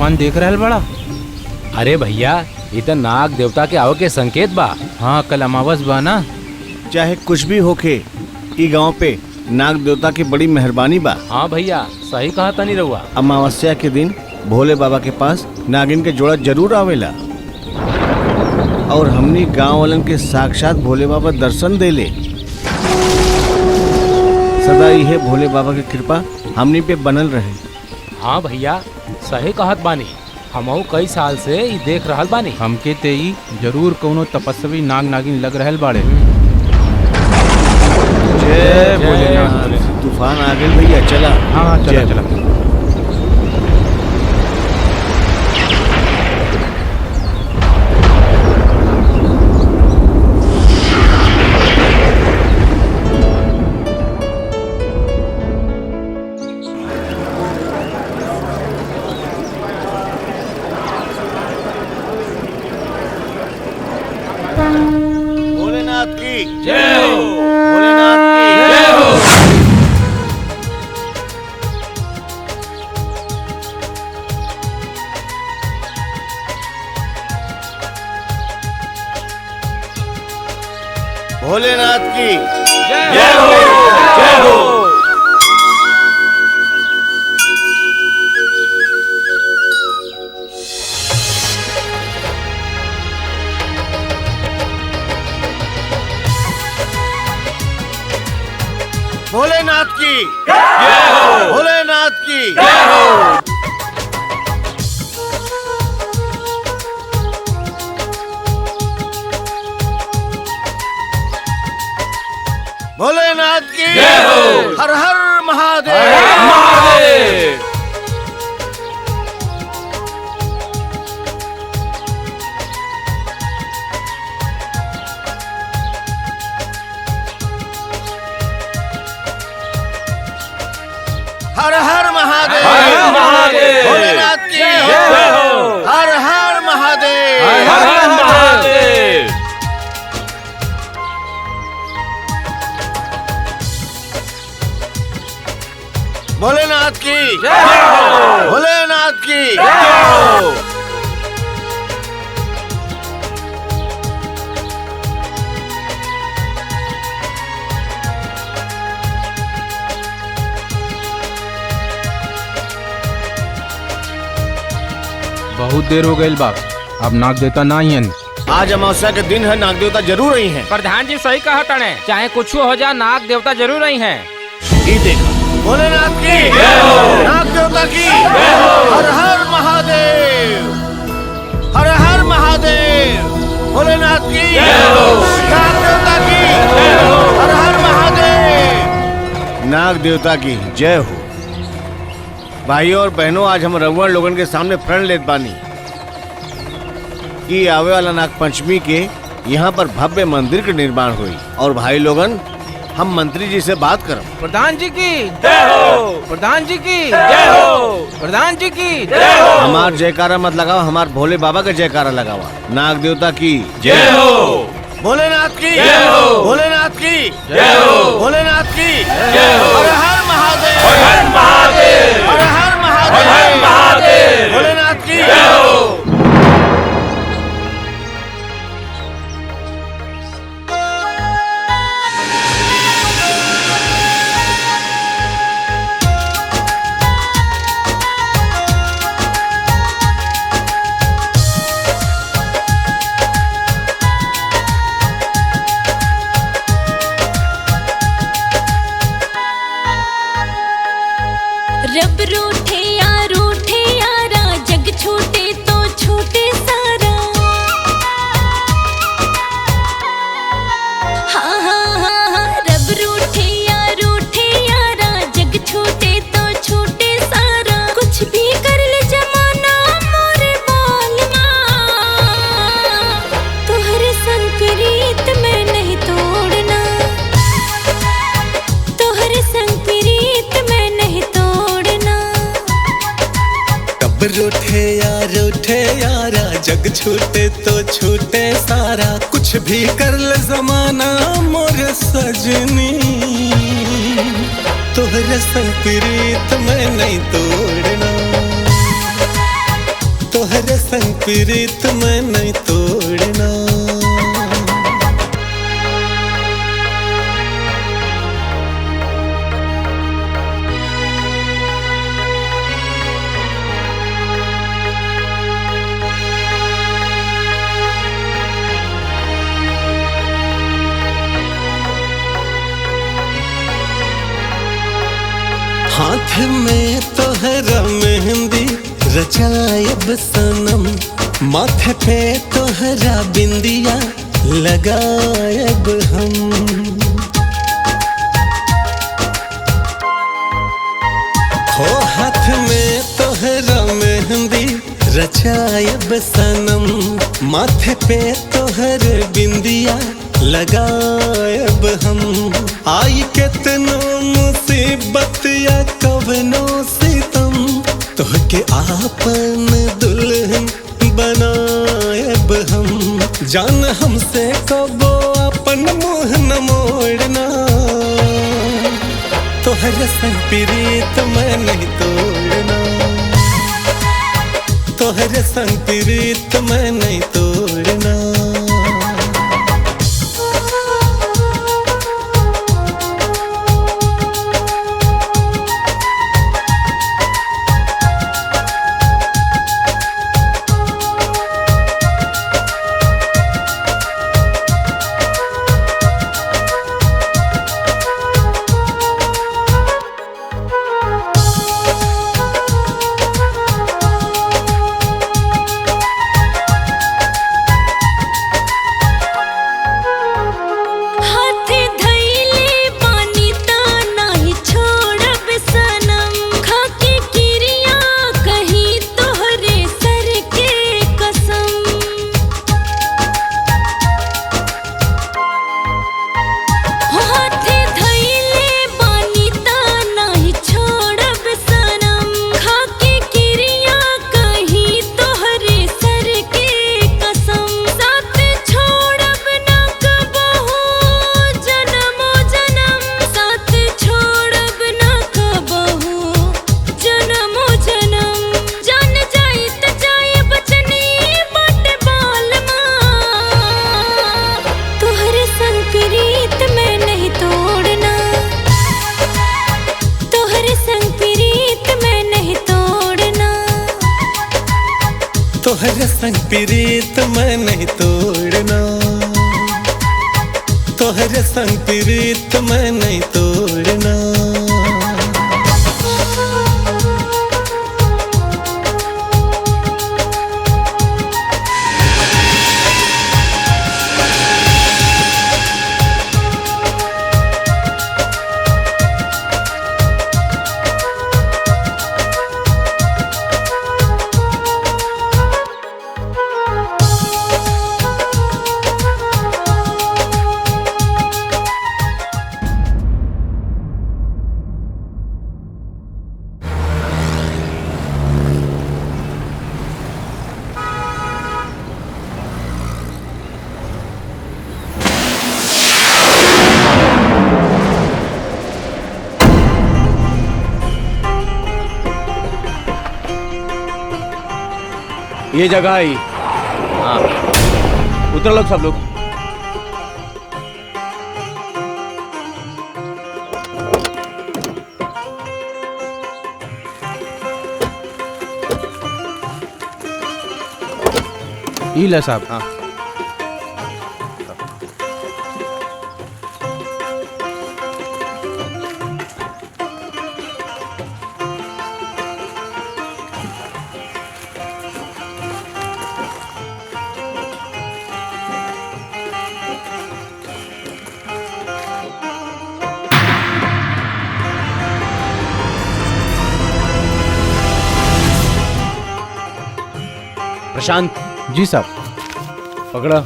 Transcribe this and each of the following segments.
तूफान देख रहल बड़ा। अरे भैया, ये तो नाग देवता के आवे के संकेत बा। हाँ, कल अमावस बा ना। चाहे कुछ भी होखे, ई गांव पे नाग देवता की बड़ी मेहरबानी बा। हाँ भैया, सही कहा तनी रहुआ। अमावस्या के दिन भोले बाबा के पास नागिन के जोड़ा जरूर आवेला और हमनी गांव वालन के साक्षात भोले बाबा दर्शन देले। सदा यह भोले बाबा की कृपा हमनी पे बनल रहे। हाँ भैया, सही कहत बानी। हमहू कई साल से ई देख रहल बानी। हमके ते ई जरूर कोनो तपस्वी नाग नागिन लग रहल बाड़े। जय भोलेनाथ। तूफान आ गए भैया, चला। हाँ चला चला। भोलेनाथ की जय हो, भोलेनाथ की जय हो। भोलेनाथ की जय हो, जय हो। भोलेनाथ की जय हो, भोलेनाथ की जय हो। भोलेनाथ की जय हो। हर हर महादेव, हर महादेव। हर हर महादेव, हर महादेव। भोलेनाथ की जय हो। हर हर महादेव, हर हर महादेव। भोलेनाथ की जय हो, भोलेनाथ की जय हो। बहुत देर हो गई बाप, अब नाग देवता ना ही हैं। आज अमावस्या के दिन है, नाग देवता जरूर आई हैं। प्रधान जी सही कहा तने, चाहे कुछ हो जा नाग देवता जरूर आई हैं। ये देखा, भोलेनाथ की जय हो, नाग देवता की जय हो। हर हर महादेव, हर हर महादेव। भोलेनाथ की जय हो, नाग देवता की जय हो। हर हर महादेव, नाग देवता की जय हो। भाइयों और बहनों, आज हम रघुवर लोगन के सामने प्रण लेत बानी कि आवे वाला नाग पंचमी के यहाँ पर भव्य मंदिर के निर्माण हुई। और भाई लोगन, हम मंत्री जी से बात करो। प्रधान जी की जय हो, प्रधान जी की जय हो, प्रधान जी की जय हो। हमार जयकारा मत लगाओ, हमार भोले बाबा का जयकारा लगावा। नाग देवता की जय हो, भोलेनाथ की जय हो, भोलेनाथ की जय हो, भोलेनाथ की जय हो। हर हर महादेव, हर हर महादेव, हर हर महादेव, हर हर महादेव। भोलेनाथ की जय हो। रब रूठे यार रूठे यारा, जग छूटे तो छूटे सारा। हाँ हाँ हाँ हाँ, रब रूठे यार रूठे यारा, जग छूटे तो छूटे सारा। कुछ भी कर ले जमाना मोरे बाल माँ, तोहरे संग प्रीत मैं नहीं तोड़ना, तोहरे संग प्रीत मैं नहीं तोड़ना। कब रूठे यार रूठे यारा, जग छूटे तो छूटे सारा। कुछ भी कर ले जमाना मोर सजनी, तोहरे संग प्रीत मैं नहीं तोड़ना। तोहरे संग प्रीत मैं नहीं तोड़ना। हाथ में तोहरा मेहंदी रचायब सनम, माथे पे तोहरा बिंदिया लगायब हम। हो हाथ में तोहरा मेहंदी रचायब सनम, माथे पे तोहर बिंदिया लगायब हम। आई केतनो मुसीबत या कवनो सितम, तोहके आपन दुल्हन बनायब हम। जान हमसे कबो अपन मुँह न मोड़ना, तोहरे संग प्रीत मैं नहीं तोड़ना, तोहरे संग प्रीत मैं नहीं तोड़ना। तोहरे संग प्रीत मैं नहीं तोड़ना, तोहरे संग प्रीत मैं नहीं तोड़ना। ये जगह आई। हाँ उतर लोग सब लोग। ये साहब। हाँ प्रशांत जी साहब। पकड़ा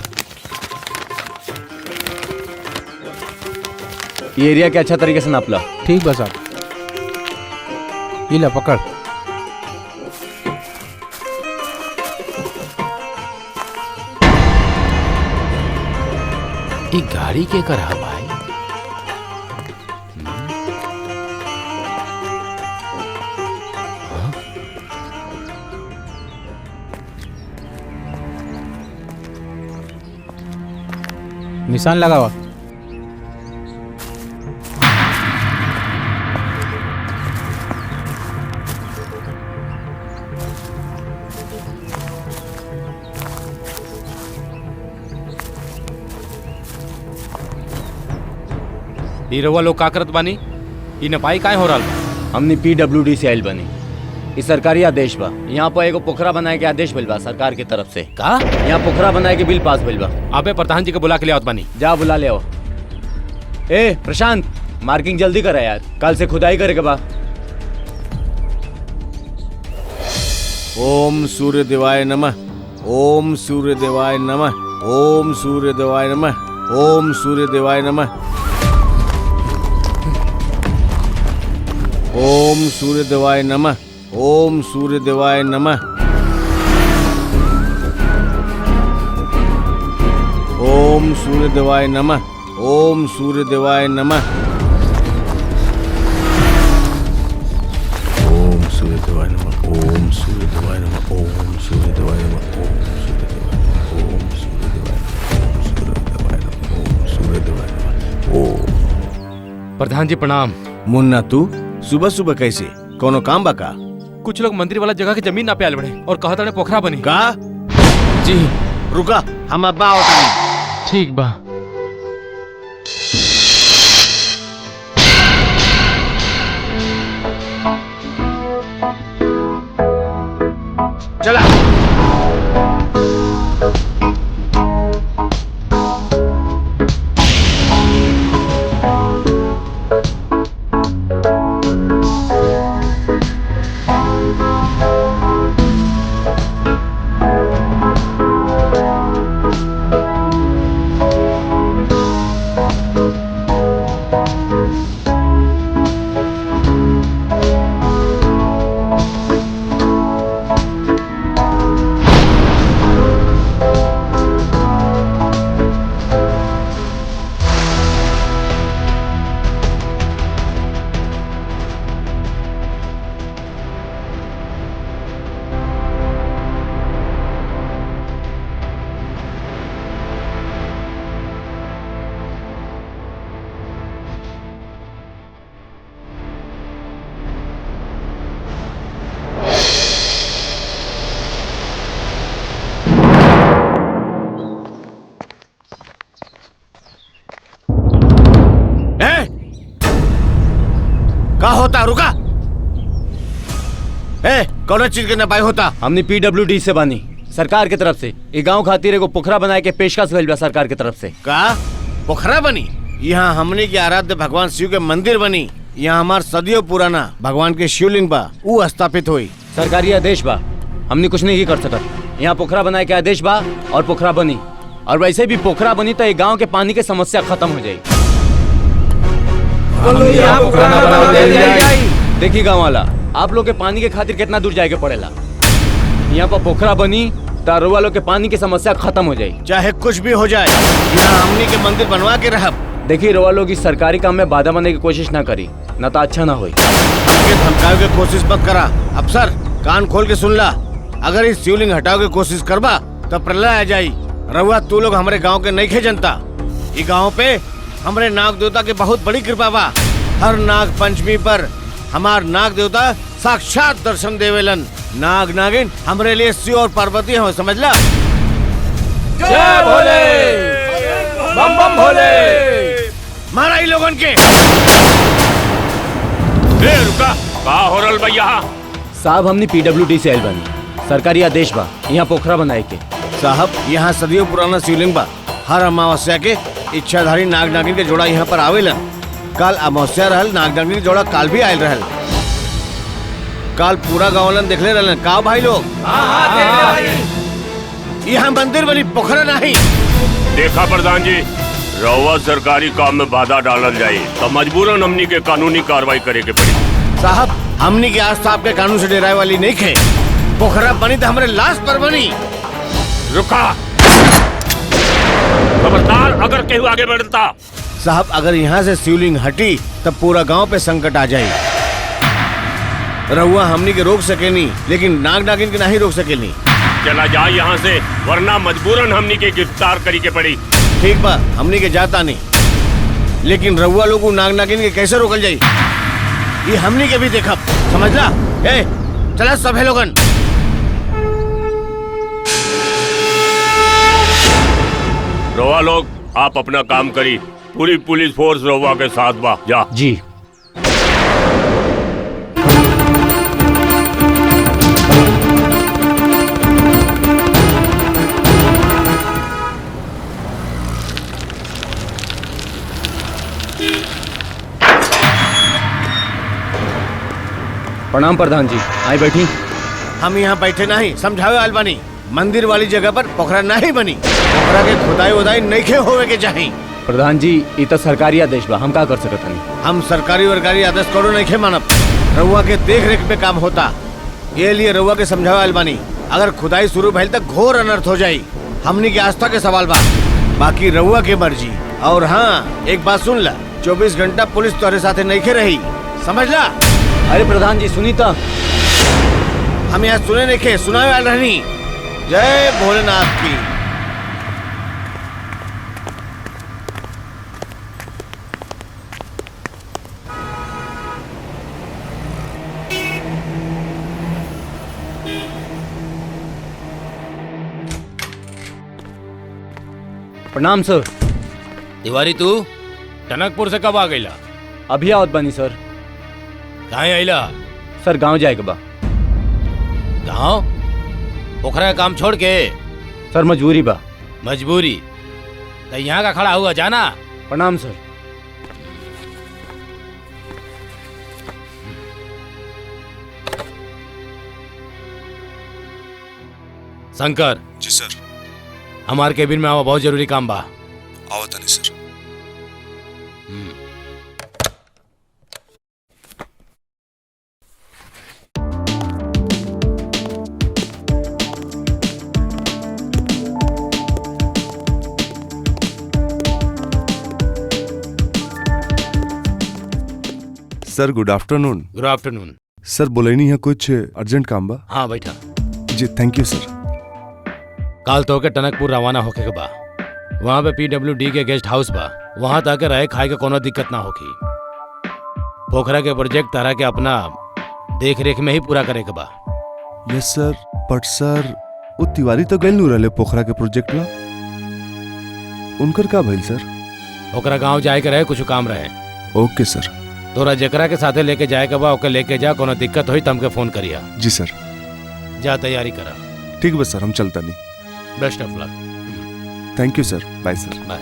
ये एरिया के अच्छा तरीके से नाप ला। ठीक बा साहब। ये ला पकड़। ये गाड़ी के कर भाई? निशान लगावा। ई रउआ लोग का करत बानी? ई नपाई काहे हो रहल बा? हमने पीडब्ल्यूडी से आइल बनी। ई सरकारी आदेश बा। यहाँ पर एगो पोखरा बनाए के आदेश भइल बा सरकार के तरफ से। का? यहाँ पोखरा बनाए के बिल पास भइल बा। अबे प्रधान जी के बुला के ले आवत बानी। जा बुला ले आओ। ए प्रशांत, मार्किंग जल्दी करा यार, कल से खुदाई करे के बा। ओम सूर्य देवाय नमः, ओम सूर्य देवाय नमः, ओम सूर्य देवाय नमः, ओम सूर्य देवाय नमः, ओम सूर्य देवाय नमः, ओम सूर्य देवाय नमः, ओम सूर्य देवाय नमः, ओम सूर्य देवाय नमः, ओम सूर्य देवाय नमः, ओम सूर्य देवाय नमः, ओम सूर्य देवाय नमः, ओम सूर्य देवाय नमः, ओम सूर्य देवाय नमः, ओम सूर्य देवाय नमः, ओम सूर्य देवाय नमः, ओम। प्रधान जी प्रणाम। मुन्ना तू सुबह सुबह कैसे? कोनो काम बा का? कुछ लोग मंदिर वाला जगह के जमीन ना पे आयल बड़े और कहत रहे पोखरा बनी। का? जी। रुका, हम अब्बा आवत। ठीक बा। चला। का होता? रुका। ए, कौन चीज के नपाई होता? हमने पीडब्ल्यूडी से बानी, सरकार के तरफ से ई गांव खातिर एगो पोखरा बनाए के पेशकश भइल बा सरकार के तरफ से। का पोखरा बनी? यहाँ हमने के आराध्य भगवान शिव के मंदिर बनी। यहाँ हमार सदियों पुराना भगवान के शिवलिंग बा, ऊ स्थापित हुई। सरकारी आदेश बा, हमने कुछ नहीं कर सकत। यहाँ पोखरा बनाए के आदेश बा और पोखरा बनी। और वैसे भी पोखरा बनी तो गाँव के पानी के समस्या खत्म हो जाये। देखी गाँव वाला, आप लोग के पानी के खातिर कितना दूर जाए के पड़ेला। यहाँ पर पोखरा बनी तो रउआ लोग के पानी की समस्या खत्म हो जाये। चाहे कुछ भी हो जाए, यहाँ हमनी के मंदिर बनवा के रहब। देखी रउआ लोग इस सरकारी काम में बाधा बनने की कोशिश ना करी, ना तो अच्छा ना होई। हमके धमकावे के कोशिश मत करा अफसर, कान खोल के सुन ला। अगर इस शिवलिंग हटावे के कोशिश करबा तो प्रलय आ जाई। रउआ तू लोग हमारे गाँव के नहीं खे जनता। ई गाँव पे हमरे नाग देवता के बहुत बड़ी कृपा बा। हर नाग पंचमी पर हमार नाग देवता साक्षात दर्शन देवेलन। नाग नागिन हमरे लिए शिव और पार्वती हो, समझला? जय भोले, बम बम भोले। मारा ही लोगन के। ए रुका, का हो रहल बा यहाँ? साहब हमने पीडब्ल्यूडी से आइल बानी, सरकारी आदेश बा यहाँ पोखरा बनाए के। साहब यहाँ सदियों पुराना शिवलिंग बा। हर अमावस्या के इच्छाधारी नाग नागिन के जोड़ा यहाँ पर आवेलन। काल अमावस्या रहल, नाग नागिन के जोड़ा काल भी आयल रहल। काल पूरा गाँव देखले रहलन। का भाई लोग? यहाँ मंदिर बनी, पोखरा नहीं। देखा प्रधान जी, रउआ सरकारी काम में बाधा डालल जाये तो मजबूरन हमनी के कानूनी कार्रवाई करे के पड़ी। साहब हमनी के आस्था आपके कानून से डराए वाली नहीं खे। पोखरा बनी तो हमारे लाश पर बनी। रुका, खबरदार अगर केहू आगे बढ़ता। साहब अगर यहाँ से शिवलिंग हटी तब पूरा गांव पे संकट आ जाए। रहुआ हमनी के रोक सकेनी, लेकिन नाग नागिन के नहीं रोक सकेनी। चला जाए यहाँ से, वरना मजबूरन हमनी के गिरफ्तार करी के पड़ी। ठीक बा, हमनी के जाता नहीं, लेकिन रउआ लोग नाग नागिन के कैसे रोकल जाई ये हमनी के भी देखब, समझला? ए चला सभे लोगन। रवा लोग आप अपना काम करी, पूरी पुलिस फोर्स रवा के साथ बा। जा जी। प्रणाम प्रधान जी, आई बैठी। हम यहाँ बैठे नहीं, समझावे आल बानी। मंदिर वाली जगह पर पोखरा नहीं बनी, पोखरा के खुदाई उदाई नहीं खे होवे के चाही। प्रधान जी ई तो सरकारी आदेश बा, हम का कर सकत हनी? हम सरकारी वरकारी आदेश करो नहीं खे मानब। रउआ के देख रेख पे काम होता, ये लिए रउआ के समझावे आल बानी। अगर खुदाई शुरू भइल त घोर अनर्थ हो जाई, हमनी के आस्था के सवाल बा, बाकी रउआ के मर्जी। और हाँ एक बात सुन ला, 24 घंटा पुलिस तोहरे साथे नहीं खे रही, समझ ला? अरे प्रधान जी सुनी तो, हम यहाँ सुने नहीं खे, सुनावे आल रहनी। जय भोलेनाथ की। प्रणाम सर। तिवारी तू टनकपुर से कब आ गईला? अभी आवत बानी सर। कहाँ आइला? सर गांव जाए के बा। गांव? पोखरा का काम छोड़ के? सर मजबूरी बा। मजबूरी? तो यहाँ का खड़ा हुआ जाना। प्रणाम सर। शंकर जी सर। हमारे केबिन में आवा, बहुत जरूरी काम बा। आवत नहीं sir. Sir good afternoon. Good afternoon. Sir बोलेनी है कुछ अर्जेंट काम बा। हाँ बैठा। जी thank you sir. काल तो के टनकपुर रवाना होके के बा, वहाँ पे पीडब्ल्यूडी के गेस्ट हाउस बा, वहाँ ताके रहे खाए के कोनो दिक्कत ना होखी। पोखरा के प्रोजेक्ट तारा के अपना देख रेख में ही पूरा करे के बा। यस सर, बट सर वो तिवारी तो गइल नु रहले पोखरा के प्रोजेक्ट ला, उनकर का भइल सर? ओकरा गांव जाए के रहे, कुछ काम रहे। ओके सर। तोरा जेकरा के साथे लेके जाए के बा ओके लेके जा, कोनो दिक्कत होई त हमके फोन करिया। जी सर। जा तैयारी करा। ठीक बा सर, हम चलता नहीं। Best of luck. Thank you sir, bye sir. Bye.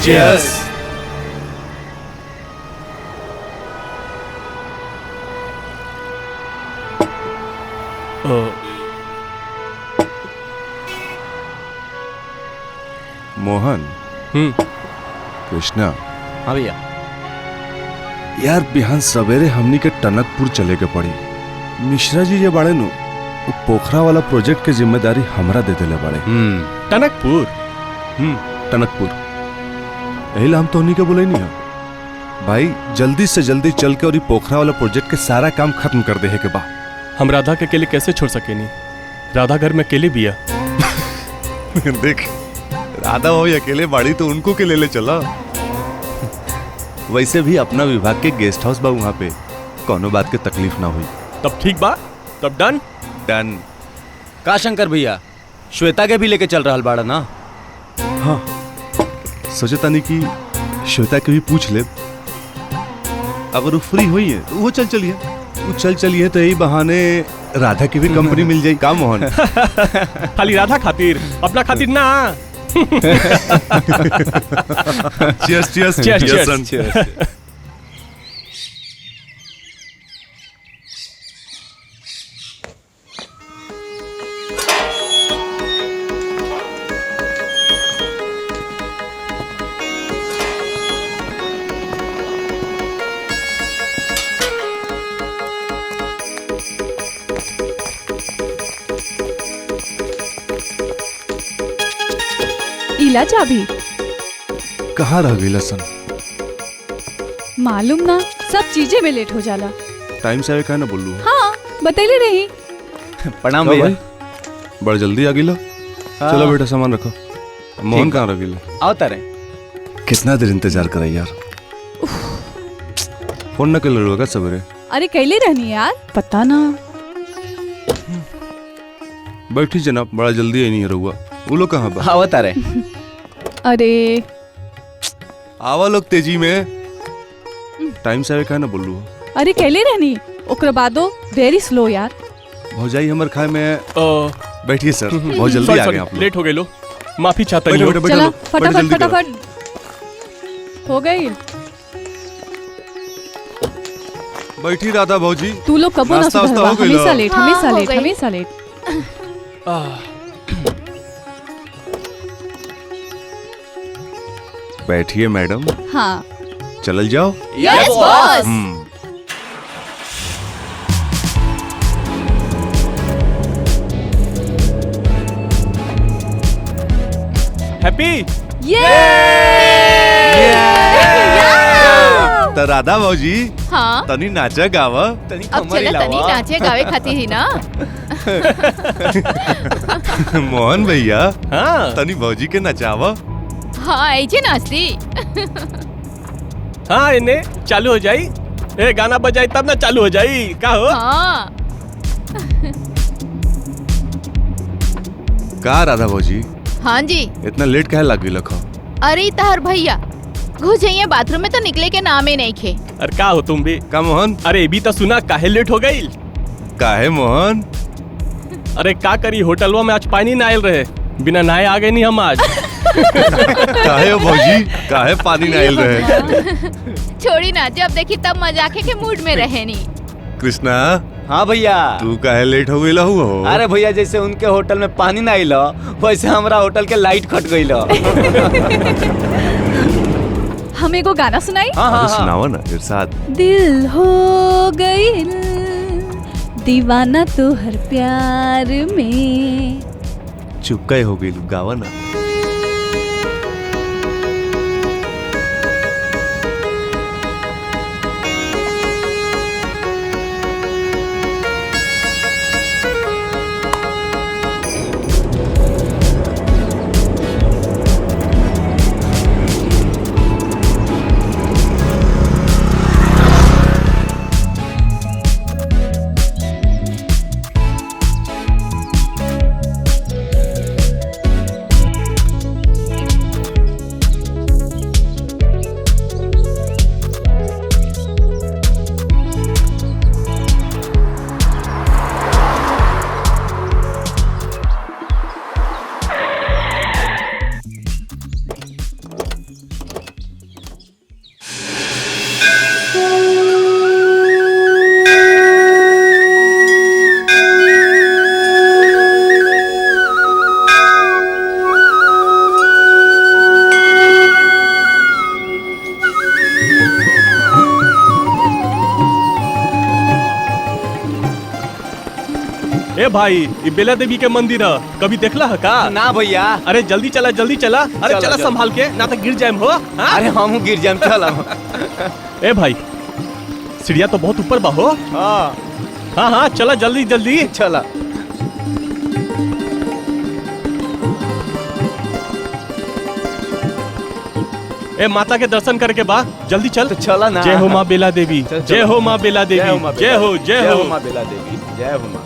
Cheers. Mohan. Krishna. हाँ भैया। यार बिहान सवेरे हमनी के टनकपुर चले के पड़ी। मिश्रा जी जे बाड़े नु, वो पोखरा वाला प्रोजेक्ट के जिम्मेदारी हमरा दे देले बाड़े। टनकपुर? टनकपुर। यही ला हम तोहनी के बोले नहीं है भाई, जल्दी से जल्दी चल के और पोखरा वाला प्रोजेक्ट के सारा काम खत्म कर दे के बा। हम राधा के अकेले कैसे छोड़ सकेनी? राधा घर में अकेले बिया। देख राधा भाई अकेले बाड़ी तो उनको के ले ले चला। वैसे भी अपना विभाग के गेस्ट हाउस बा वहाँ पे, कोनो बात के तकलीफ ना हुई। तब ठीक बा, तब डन डन। का शंकर भैया श्वेता के भी लेके चल रहा बाड़ा ना? हाँ सोचे तानी कि श्वेता के भी पूछ ले, अगर वो फ्री हुई है तो वो चल चलिए, वो चल चलिए तो यही बहाने राधा की भी कंपनी मिल जाए। का मोहन? खाली राधा खातिर, अपना खातिर ना। Cheers cheers cheers cheers. इला चाबी। कहाँ रह गई सन? मालूम ना, सब चीजें में लेट हो जाला। टाइम से आवे का ना बोलू? हाँ बतैले रही। प्रणाम भैया। बड़ा जल्दी आ गई। चलो बेटा सामान रखो। मोहन कहाँ रह गई? आओ तारे। कितना देर इंतजार कराई यार। फोन न कर लड़ूगा सवेरे। अरे कैले रहनी यार, पता ना। बैठी जनाब, बड़ा जल्दी आई नहीं रहुआ। वो लोग कहाँ बा? आओ तारे। अरे आवा लोग तेजी में। टाइम से आवे का ना बोलू? अरे कैले रहनी, ओकरा बादो वेरी स्लो यार। भौजाई हमर खाए में। बैठिए सर, बहुत जल्दी आ गए आप लोग। लेट हो गए लो, माफी चाहता हूँ। चला फटाफट फटाफट हो गई। बैठी राधा भौजी। तू लोग कबो ना सुधरवा, हमेशा लेट हमेशा लेट हमेशा लेट। बैठिए मैडम। हाँ चल जाओ। Yes boss. Happy तो राधा भौजी। हाँ तनी नाचा गावा। अब चला तनी नाचे गावे खाती ही ना। मोहन भैया। हाँ तनी भौजी के नचावा। हाँ ऐसे नाचती। हाँ इन्हें चालू हो जाई। ए गाना बजाई तब ना चालू हो जाई का हो। हाँ का राधा भौजी? हाँ जी। इतना लेट काहे लाग गइल खो? अरे तहर भैया घुस जाइए बाथरूम में तो निकले के नाम ही नहीं खे। अरे का हो तुम भी? का मोहन? अरे भी तो सुना काहे लेट हो गई? काहे मोहन? अरे का करी, होटलवा में आज पानी ना आयल रहे, बिना नहाए आ गए नहीं हम आज। काहे हो भौजी, काहे पानी ना आयल रहे? छोड़ी ना, जब देखी तब मजाके के मूड में रहे नहीं। कृष्णा। हाँ भैया। तू काहे लेट हो गई हो? अरे भैया जैसे उनके होटल में पानी ना आइल वैसे हमारा होटल के लाइट कट गई। हम एगो गाना सुनाई? हाँ, हाँ, सुनाओ ना इरशाद। दिल हो गई दीवाना तुहर प्यार में। चुप काहे हो गई, गावा ना। ए भाई, ये बेला देवी के मंदिर है, कभी देखला है का? ना भैया। अरे जल्दी चला जल्दी चला। अरे चला संभाल के, ना तो गिर जाएम हो। हा? अरे हम गिर जाएम, चला। ए भाई सीढ़िया तो बहुत ऊपर बा हो। हाँ हाँ हाँ चला जल्दी जल्दी चला। ए माता के दर्शन करके बा, जल्दी चल। तो चला ना। जय हो माँ बेला देवी, जय हो माँ बेला देवी, जय हो जय हो माँ बेला देवी, जय हो माँ।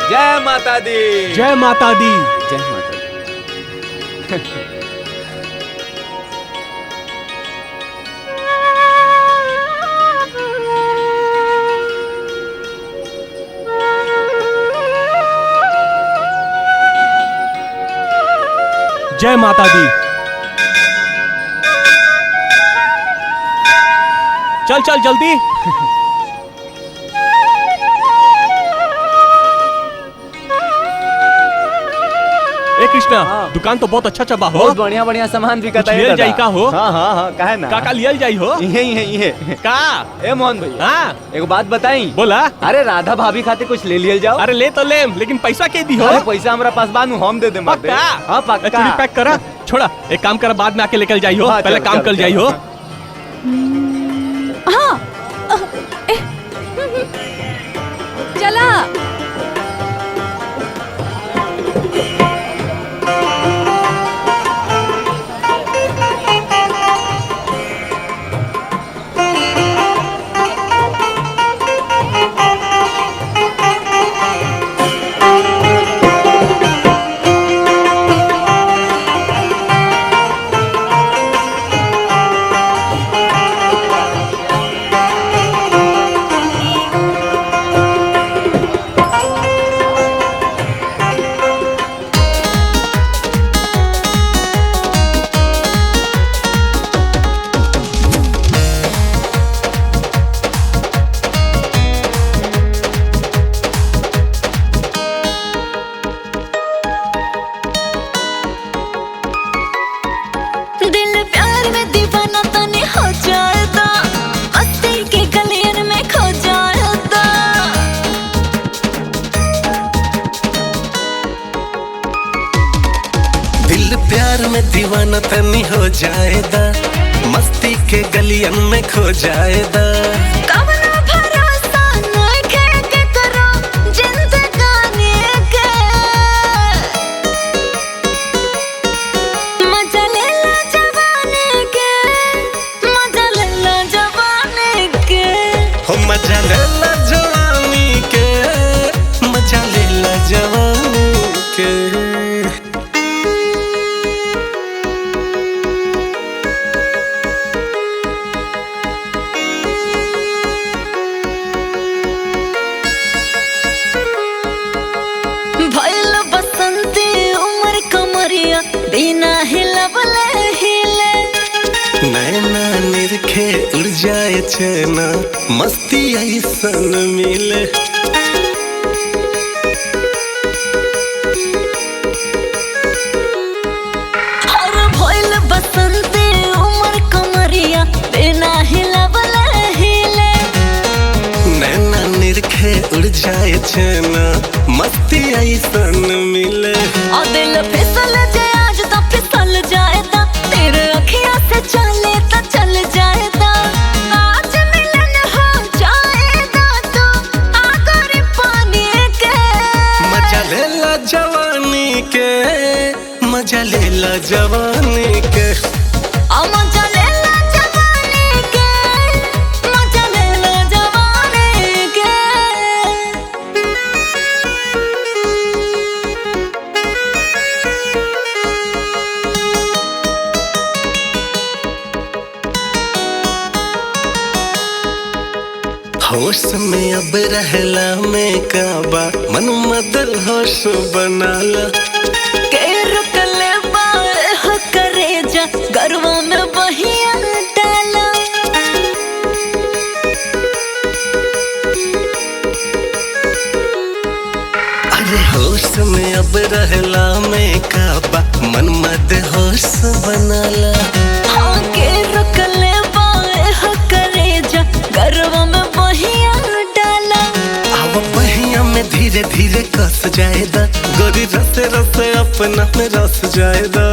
जय माता दी, जय माता दी, जय माता दी। जय माता दी। चल चल जल्दी। ए कृष्णा, दुकान तो बहुत अच्छा चबा हो। बहुत बढ़िया बढ़िया सामान बिकता है। लियल जाई का हो? हाँ हाँ हाँ, काहे ना। का का लियल जाई हो? इहे इहे इहे का। ए मोहन भैया, हाँ एगो बात बताई। बोला। अरे राधा भाभी खातिर कुछ ले लियल जाओ। अरे ले तो ले, लेकिन पैसा के दी हो? अरे पैसा हमरा पास बानू, हम they them. पक्का? हाँ पक्का। चूड़ी पैक करा, छोड़ा एक काम करा, बाद में आके लेकर जाई हो, पहले काम कर जाई हो। हाँ चला। दीवाना तनी हो जाएदा, मस्ती के गलियन में खो जाएदा। कवनो भरोसा नइखे केकरो जिंदगानी के, मजा ले लो जवानी के, मजा ले लो जवानी के। हो मजा ले लो जवानी के, मजा ले लो जवानी के। बिना हिलवले हिले, नैना निरखे उड़ जाए चैना, मस्ती ऐसन मिले। और भइल बसंती उमर कमरिया, बिना हिलवले हिले, नैना निरखे उड़ जाए चैना, मस्ती ऐसन मिले। और दिल फिसल जाए आज तो फिसल जाएगा, तेरे अखियां से चले तो चल जाएगा, आज मिलन हो जाएगा तो आगर पानी के। मजा ले ला जवानी के, मजा ले ला जवानी के। मजा ले ला जवानी के, मजा ले ला जवानी के। होश में अब रहला में काबा, मन मदल होश बनाला। के रुकले बार हो करे जा, गरवा में बहिया डाला। अरे होश में अब रहला में काबा, मन मद होश बनाला। हाँ के रुकले बार हो करे जा, गरवा में बहिया डाला। अब बहिया में धीरे धीरे कस जाएदा, गोरी रसे रसे अपना में रस जाएदा।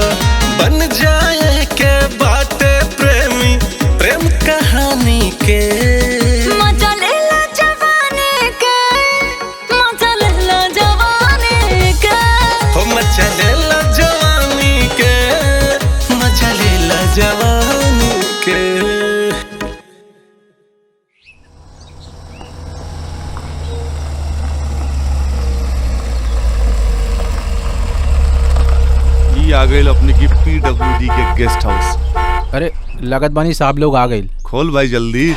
बन जाए के बाटे प्रेमी, प्रेम कहानी के। मजा ले ला जवानी के, मजा ले ला जवानी के। हो मजा ले ला जवानी के, मजा ले ला जवानी के। आ गई अपने की पीडब्ल्यूडी के गेस्ट हाउस। अरे लगत बानी साहब लोग आ गए। खोल भाई जल्दी।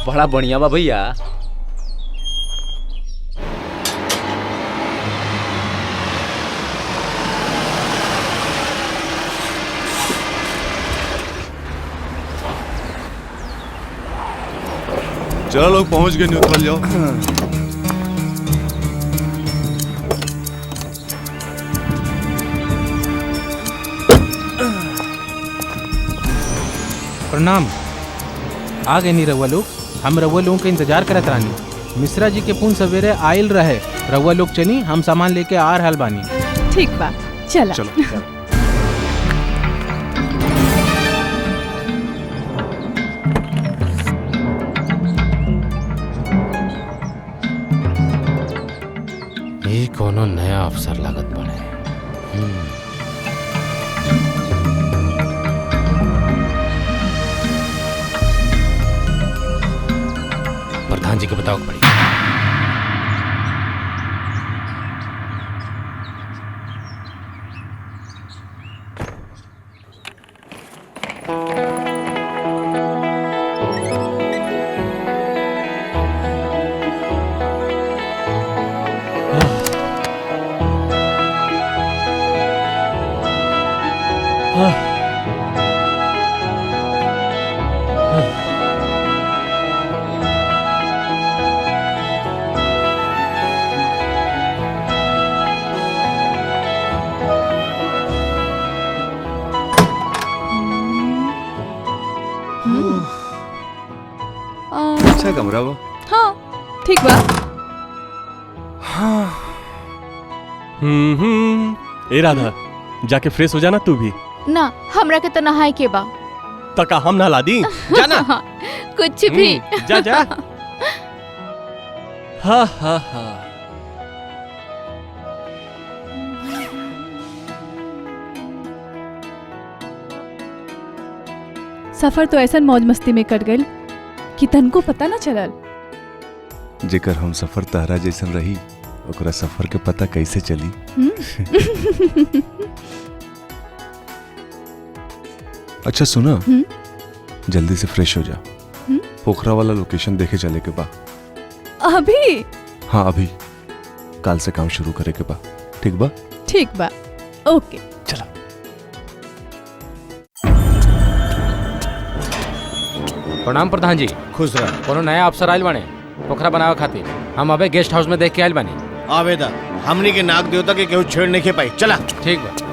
बड़ा बढ़िया बा भैया। चलो लोग पहुंच गए, न्यूट्रल जाओ। प्रणाम। आ गए नी रउआ लोग, हम रउआ लोगों के इंतजार करत रानी। मिश्रा जी के फोन सवेरे आयल रहे, रउआ लोग चली, हम सामान लेके आ रहल बानी। ठीक बा, चला। चलो। ये कोनो नया अफसर लागत बने। प्रधान जी के बताओ पड़ी। अच्छा कमरा बा। हाँ ठीक बा। हाँ। ए राधा, जाके फ्रेश हो जाना तू भी। ना, हमरा के तो नहाए के बा। तका हम नहला दी, जाना। कुछ भी। जा जा। हाँ हाँ हाँ। सफर तो ऐसा मौज मस्ती में कट गई कि तनको पता ना चलल। जेकर हम सफर तहरा जैसन रही, ओकरा सफर के पता कैसे चली? अच्छा सुना, जल्दी से फ्रेश हो जा। पोखरा वाला लोकेशन देखे चले के बा। अभी? हाँ अभी, काल से काम शुरू करे के बा। ठीक बा? ठीक बा, ओके चला। प्रणाम प्रधान जी। खुश रह। कोनो नया अफसर आयल बाने पोखरा बनावे खातिर, हम अबे गेस्ट हाउस में देख के आयल बानी। आवेदा हमनी के नाग देवता के केहू छेड़ नहीं के पाई। चला। ठीक बा।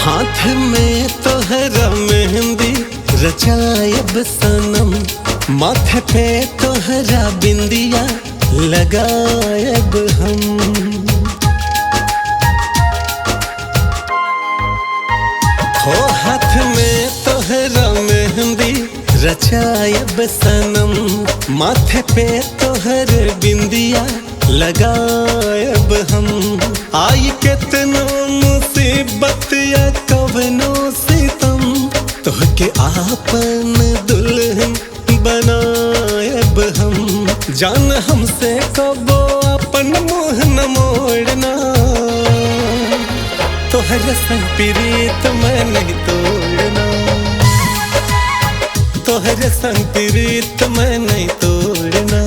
हाथ में तोहरा मेहंदी रचायब सनम, माथे पे तोहरा बिंदिया लगायब हम। हो हाथ में तोहरा मेहंदी रचायब सनम, माथे पे तोहर बिंदिया लगायब हम। आई केतनो मुसीबत या कवनो सितम, तोहके आपन दुल्हन बनायब हम। जान हमसे कबो न मोड़ना, तोहर संग प्रीत मैं नहीं तोड़ना, तोहर संग प्रीत मैं नहीं तोड़ना।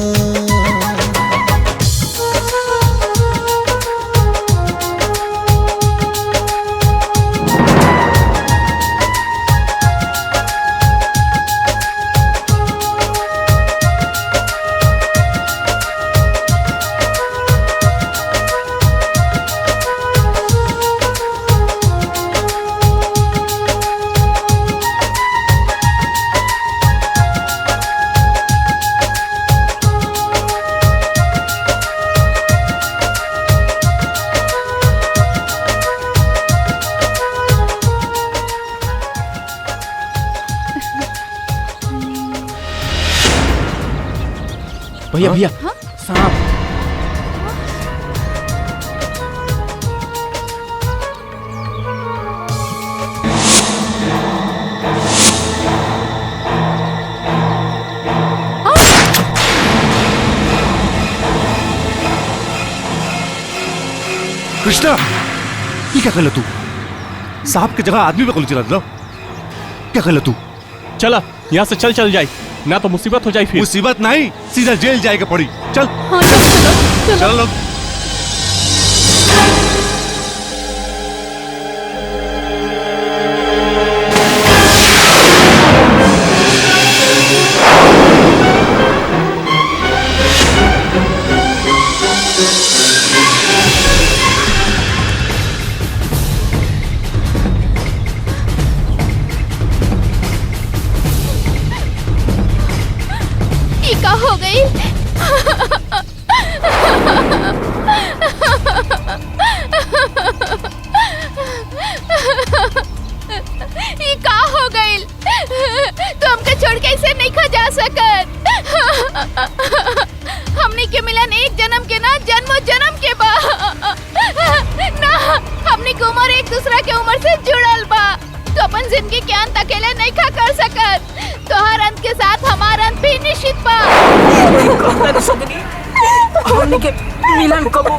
भैया भैया सांप। कृष्णा, ये क्या कर तू? सांप की जगह आदमी पे गोली चला दिला। क्या कर तू? चला यहाँ से चल चल जाए ना तो मुसीबत हो जाए। फिर मुसीबत नहीं, सीधा जेल जाएगा पड़ी। चल। हाँ, चलो चलो चलो। हो गई। ये का हो गई? तो हमके छोड़ के ऐसे नहीं खा जा सकत। हमने के मिलन एक जन्म के ना जन्मों जन्म के बा ना, हमने के उम्र एक दूसरा के उम्र से जुड़ल बा। तो अपन जिंदगी के अंत अकेले नहीं खा कर सकत। तोहर अंत के साथ हमार अंत भी निश्चित बा। हमने के मिलन कबो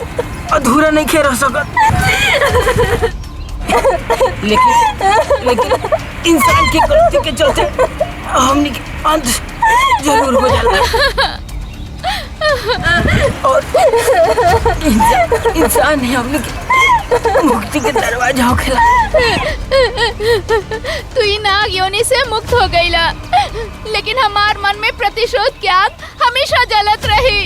अधूरा नहीं खे रह सकत। लेकिन लेकिन इंसान की गलती के चलते हमने के अंत जरूर हो जाला। और इंसान ही हमने के मुक्ति के दरवाजा होखेला। तू ही नाग योनि से मुक्त हो गईला, लेकिन हमार मन में प्रतिशोध की आग हमेशा जलत रही।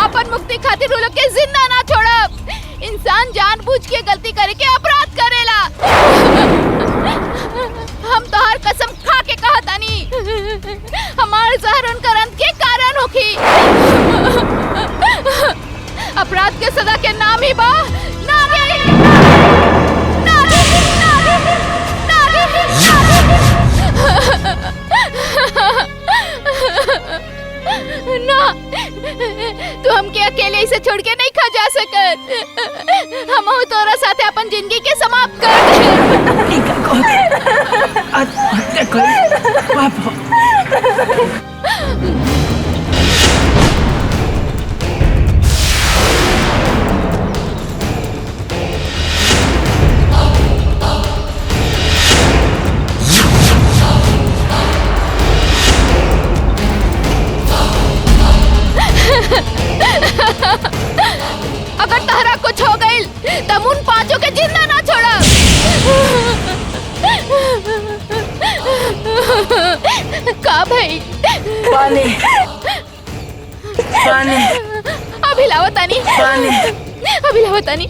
अपन मुक्ति खातिर उ लोग के जिंदा ना छोड़ब। इंसान जानबूझ के गलती करके अपराध करेला। हम तोहार कसम खा के कहतानी, हमार जहर उनकर अंत के कारण होखी। अपराध के सजा के नाम ही बा नागिन, नागिन, नागिन, नागिन। ना, तू हमके अकेले इसे छोड़ के नहीं खा जा सकत। हम तोरा साथे अपन जिंदगी के समाप्त कर दे। अगर तहरा कुछ हो गई तब उन पांचों के जिंदा ना छोड़ा। का भाई? पानी, पानी। अभी लाओ तानी, पानी। अभी लाओ तानी।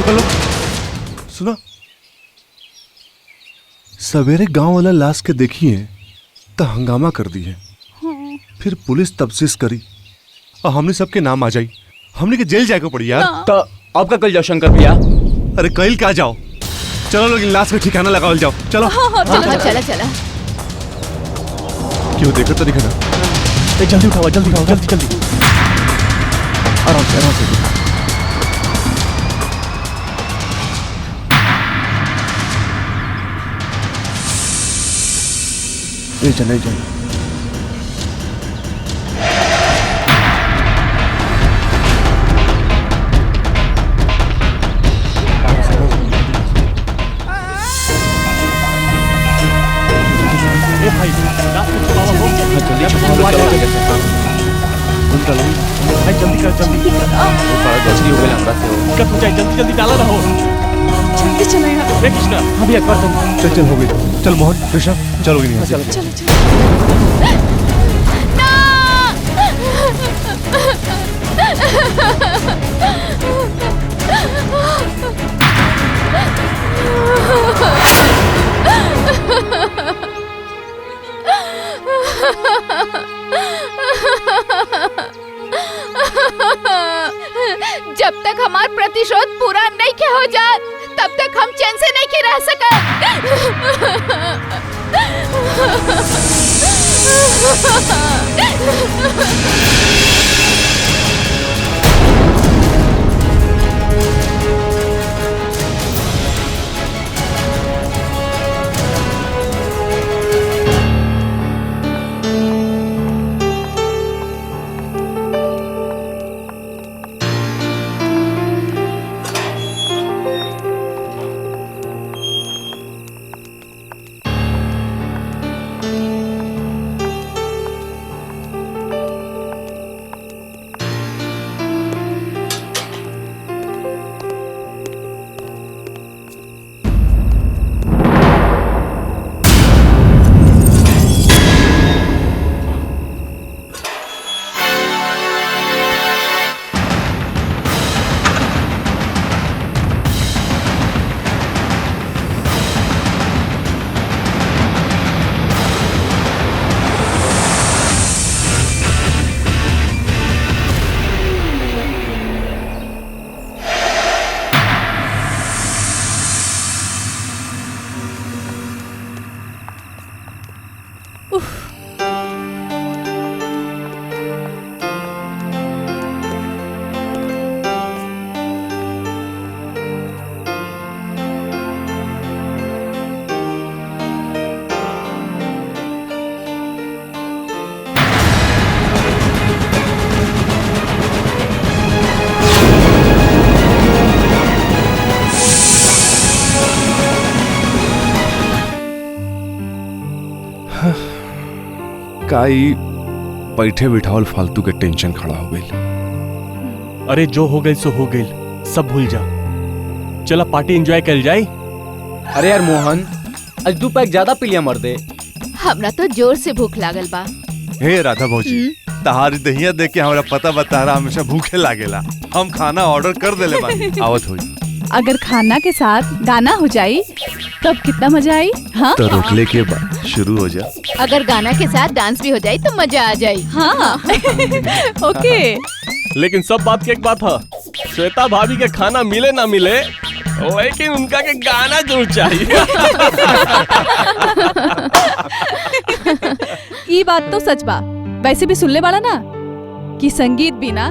रुको लो, सुना, सवेरे गांव वाला लाश के देखी है तो हंगामा कर दी है, फिर पुलिस तफ्तीश करी और हमने सबके नाम आ जाई, हमने के जेल जाके पड़ी यार। तो अब का कल जाओ शंकर भैया? अरे कल का जाओ, चलो लोग लाश का ठिकाना लगाओ जाओ, चलो। हाँ, चलो चलो चलो। क्यों देखो तो दिखा ना। जल्दी उठाओ, जल्दी उठाओ, जल्दी जल्दी, आराम से आराम से। ये चल, ये चल। भाई जल्दी कर, जल्दी दिक्कत हो जाए, जल्दी जल्दी डाला रहो, जल्दी चलो यार। कृष्णा, हाँ भैया कर चल चल, हो गई। चल मोहन, कृष्णा चलोगी नहीं? चलो चलो। ना जब तक हमार प्रतिशोध पूरा नहीं के हो जात तब तक हम चैन से नहीं के रह सकत। काई बैठे बिठावल फालतू के टेंशन खड़ा हो गई। अरे जो हो गई सो हो गई, सब भूल जा, चला पार्टी एंजॉय कर जाए। अरे यार मोहन, आज दो पैक ज्यादा पी लिया मर्दे। हमरा तो जोर से भूख लागल बा। हे राधा भौजी, तहारी दहिया देख के हमरा पता बता रहा हमेशा भूखे लागेला। हम खाना ऑर्डर कर देले बानी, आवत होई। अगर खाना के साथ गाना हो जाई तब कितना मजा आई। हाँ तो रोकले के बाद शुरू हो जा। अगर गाना के साथ डांस भी हो जाए तो मजा आ जाए। हाँ ओके। लेकिन सब बात की एक बात है, श्वेता भाभी के खाना मिले ना मिले लेकिन उनका के गाना जरूर चाहिए। ये बात तो सच बा। वैसे भी सुनले वाला ना कि संगीत बिना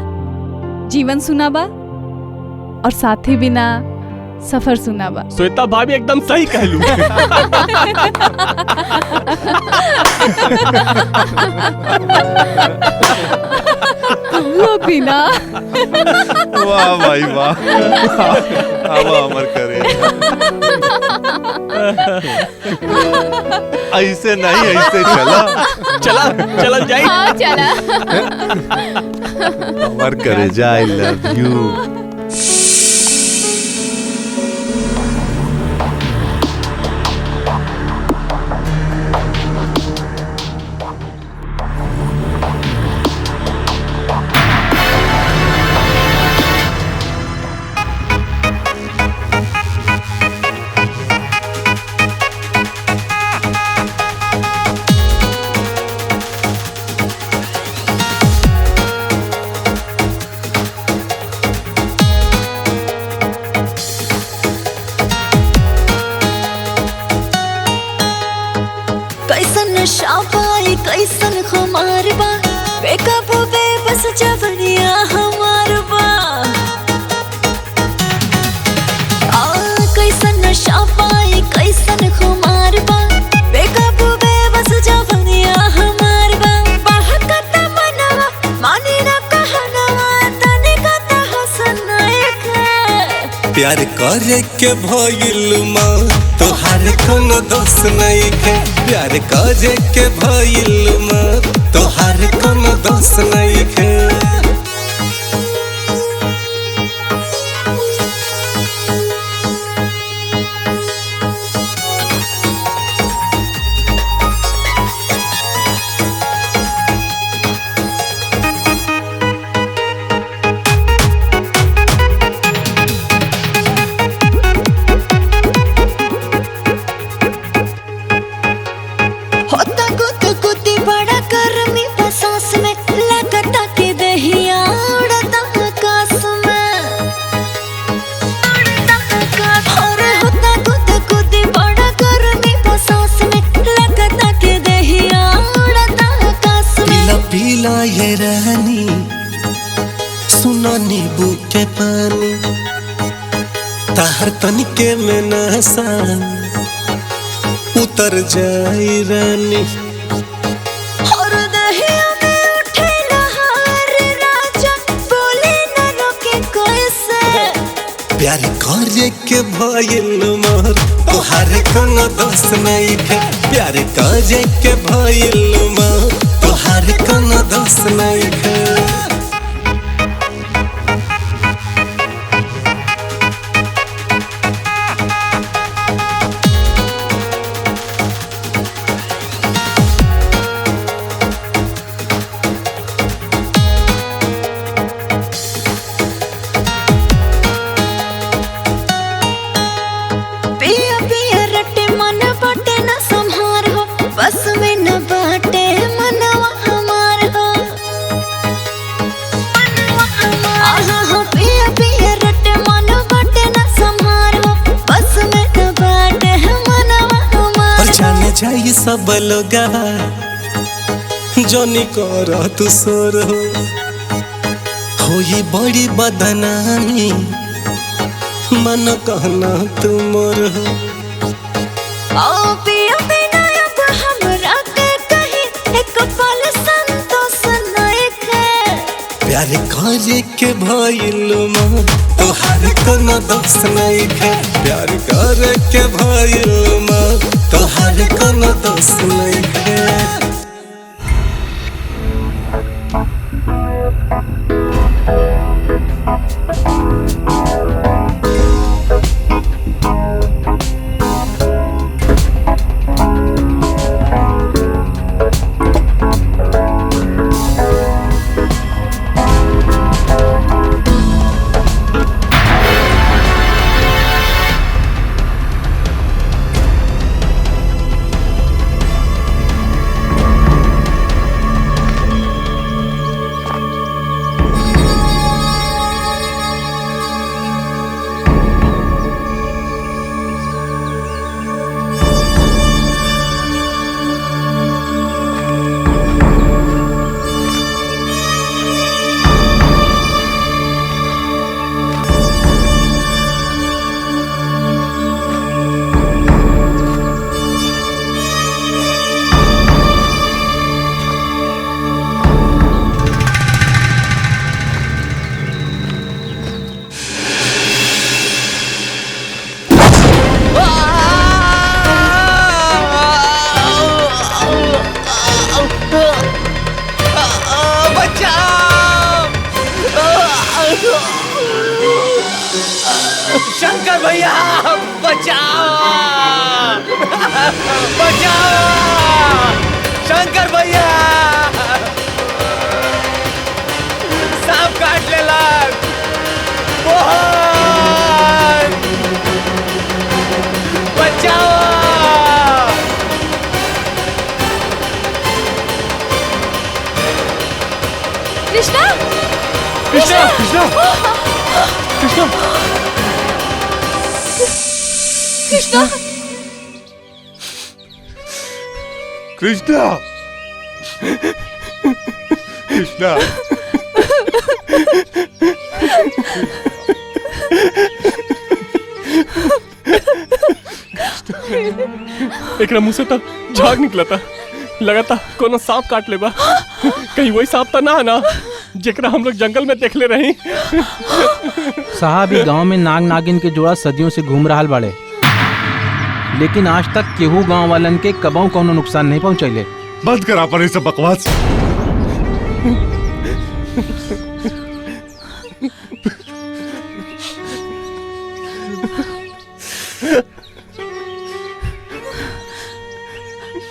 जीवन सुना बा और साथी बिना सफर सुना बा। श्वेता भाभी एकदम सही कहलू। तुम लोग भी ना। वाह भाई वाह, हवा अमर करे। ऐसे नहीं ऐसे चला चला चला जाए। हाँ चला। अमर करे जा, I love you. कैसन खुमार बा, बेकाबू बेबस जवनिया हमार बा। आ कैसन नशा पाई कैसन खुमार बा, बेकाबू बेबस जवनिया हमार बा। बहकत मनवा माने ना कहनवा, तने कत हसन एक। प्यार करे के भइल माँ तोहार कोनो दोष नइखे। प्यार करे के भइल माँ तोहार कोनो दोष नइखे। होता गुत गुती बड़ा गर्मी बसास में, लगता के दहिया उड़ता आकाश में। और होता गुत गुती बड़ा गर्मी बसास में, लगता के दहिया उड़ता आकाश में। पीला पीला ये रानी सुना नींबू के पानी, ताहर तनिके में नशा उतर जाई रानी। और दहिया में उठे लहर राजा, बोले न रोके कैसे। प्यार करे के भइल मोर तोहार कोनो दोष नइखे। प्यार करे के भइल मोर तोहार कोनो दोष नइखे। पिया पिया रटे मन बाटे न संहार हो, बस में न बाटे मनवा हमार हो। आहा हा पिया पिया रटे मन बाटे न संहार हो, बस में न बाटे मनवा हमार और जाने जाई सब लोगवा जोनी कर तू सोर हो, होई बड़ी बदनामी मन कहना तू मोर हो। ओ पिया बिना अब हमरा के कहीं एक पल संतोष नइखे। प्यार करे के भइल माँ तोहार कोनो दोष नइखे। प्यार करे के भइल माँ तोहार कोनो दोष नइखे। शंकर भैया बचाओ, बचाओ शंकर भैया, सांप काट लेलक। मोहन बचाओ। कृष्णा, कृष्णा, कृष्णा, कृष्णा, कृष्णा, कृष्णा, कृष्णा, एकरा मुंह से तो झाग निकलता, लगाता कोनो सांप काट लेबा। कहीं वही सांप तो ना है ना जेकरा हम लोग जंगल में देखले रही। साहब, ई गांव में नाग नागिन के जोड़ा सदियों से घूम रहा बाड़े, लेकिन आज तक केहू गांव वालन के कबहू कोनो नुकसान नहीं पहुंचैले। बंद करा पर सब बकवास।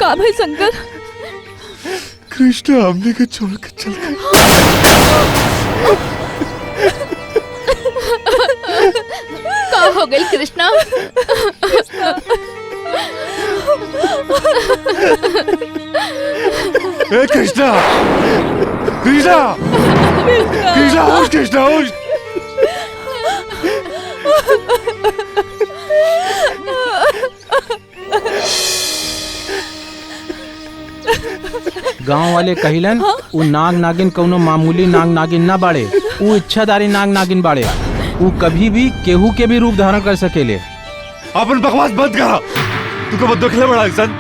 का भाई शंकर, कृष्णा हमने के छोड़ के चल गए। का हो गई कृष्णा? ए कृष्णा, कृष्णा, कृष्णा, उठ कृष्णा, उठ। गांव वाले कहिलन उ नाग नागिन कोनो मामूली नाग नागिन ना बाड़े, उ इच्छाधारी नाग नागिन बाड़े। उ कभी भी केहू के भी रूप धारण कर सकेले। अपन बकवास बंद करा। तू कब देखले बड़ा इंसान?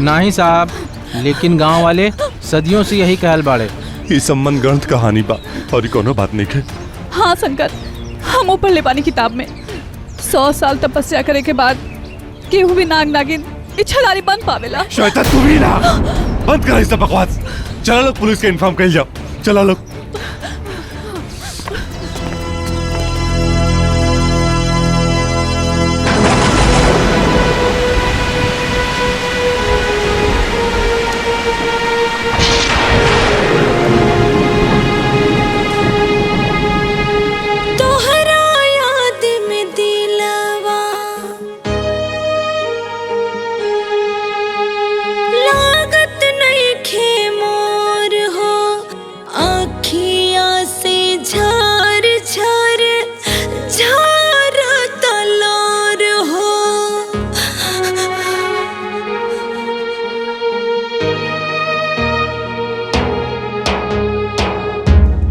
नहीं साहब, लेकिन गांव वाले सदियों से यही कहल बाड़े। ये सब मनगढ़ंत कहानी बा और कोनो बात नहीं है। हाँ शंकर, हम ऊपर ले पानी किताब में 100 साल तपस्या करे के बाद केहू भी नाग नागिन इच्छाधारी बन पावेला। श्वेता तू भी ना बंद कर इस बकवास। चला लोग पुलिस के इन्फॉर्म कर जाओ। चला लोग। तोहरा याद में दिलवा लागत नइखे मोर हो, आखिया से झार झार झार तलोर हो।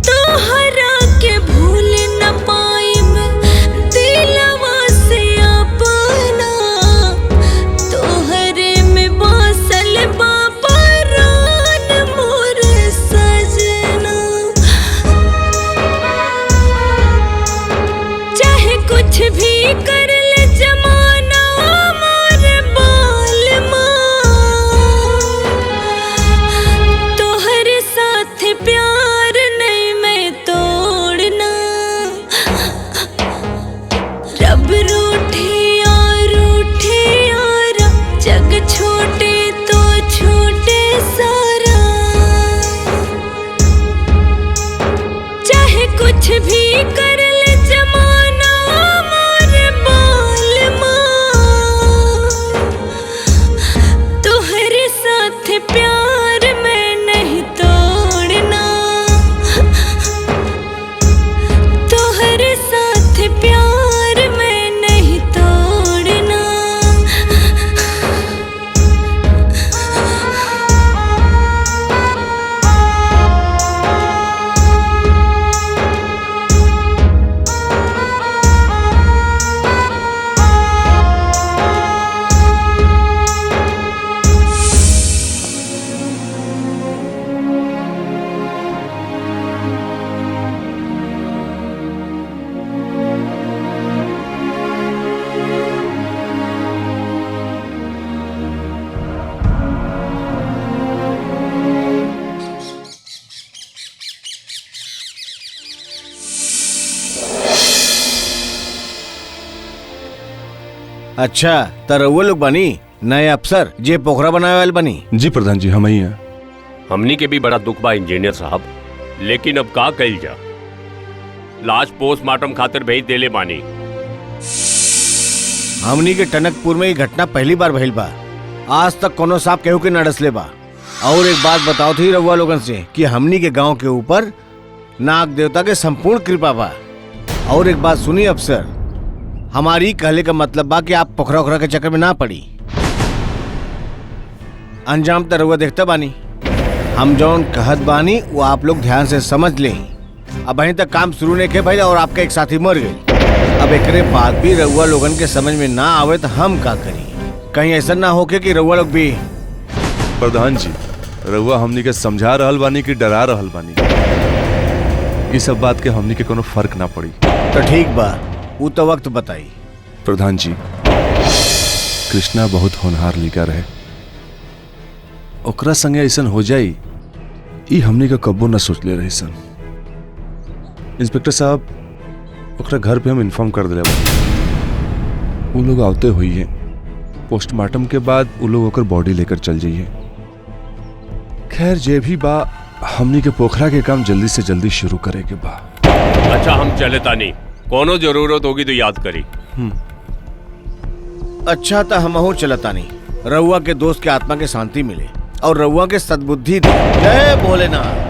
तोहरा के भूल न पाइब दिलवा से अपना, तोहरे में बसल बा परान मोर सजना। चाहे कुछ भी कर ले जमाना मोर बाल माँ, तोहरे साथ प्यार नहीं मैं तोड़ना। रब रूठे और रूठे और जग छोटे तो छूटे सारा, चाहे कुछ भी कर ले जमाना मोर बाल माँ, तोहरे साथ प्यार मैं नहीं तोड़ना। तोहरे साथ प्यार मैं नहीं तोड़ना। अच्छा त रउआ लोग बनी नए अफसर जे पोखरा बनावे वाले बनी। जी प्रधान जी, हम ही हैं। हमनी के भी बड़ा दुख बा इंजीनियर साहब, लेकिन अब का कइल जा। लाश पोस्टमार्टम खातिर भेज देले बानी। हमनी के टनकपुर में ये घटना पहली बार भइल बा। आज तक कोनो सांप केहू के न डसले बा। और एक बात बताओ थी रउआ लोगन से कि हमनी के गांव के ऊपर नाग देवता के संपूर्ण कृपा बा। और एक बात सुनी अफसर, हमारी कहले का मतलब बा कि आप पोखरा ओखरा के चक्कर में ना पड़ी। अंजाम त रउआ देखता बानी। हम जौन कहत बानी वो आप लोग ध्यान से समझ लें। अब अभी तक काम शुरू नहीं के भइल और आपका एक साथी मर गई। अब एकरे बाद भी रउआ लोगन के समझ में ना आवे तो हम का करी? कहीं ऐसा ना होके कि रउआ लोग भी। प्रधान जी, रउआ हमनी के समझा रहल बानी कि डरा रहल बानी? इस सब बात के हमनी के कोनो फर्क ना पड़ी। तो ठीक बा, वो तो वक्त बताई। प्रधान जी, कृष्णा बहुत होनहार लिखा रहे, ओकरा संगे ऐसा हो जाई ई हमनी का कब्बो ना सोचले रही सन। इंस्पेक्टर साहब, ओकरा घर पे हम इन्फॉर्म कर दिले बानी। वो लोग आवते हुई है, पोस्टमार्टम के बाद वो लोग ओकर बॉडी लेकर चल जाइए। खैर जे भी बा, हमनी के पोखरा के काम जल्दी से जल्दी शुरू करे के बा। अच्छा हम चले तानी, कोनो जरूरत होगी तो याद करी। अच्छा तो हमहू चलतानी। रउआ के दोस्त के आत्मा के शांति मिले और रउआ के सद्बुद्धि दे। जय भोलेनाथ।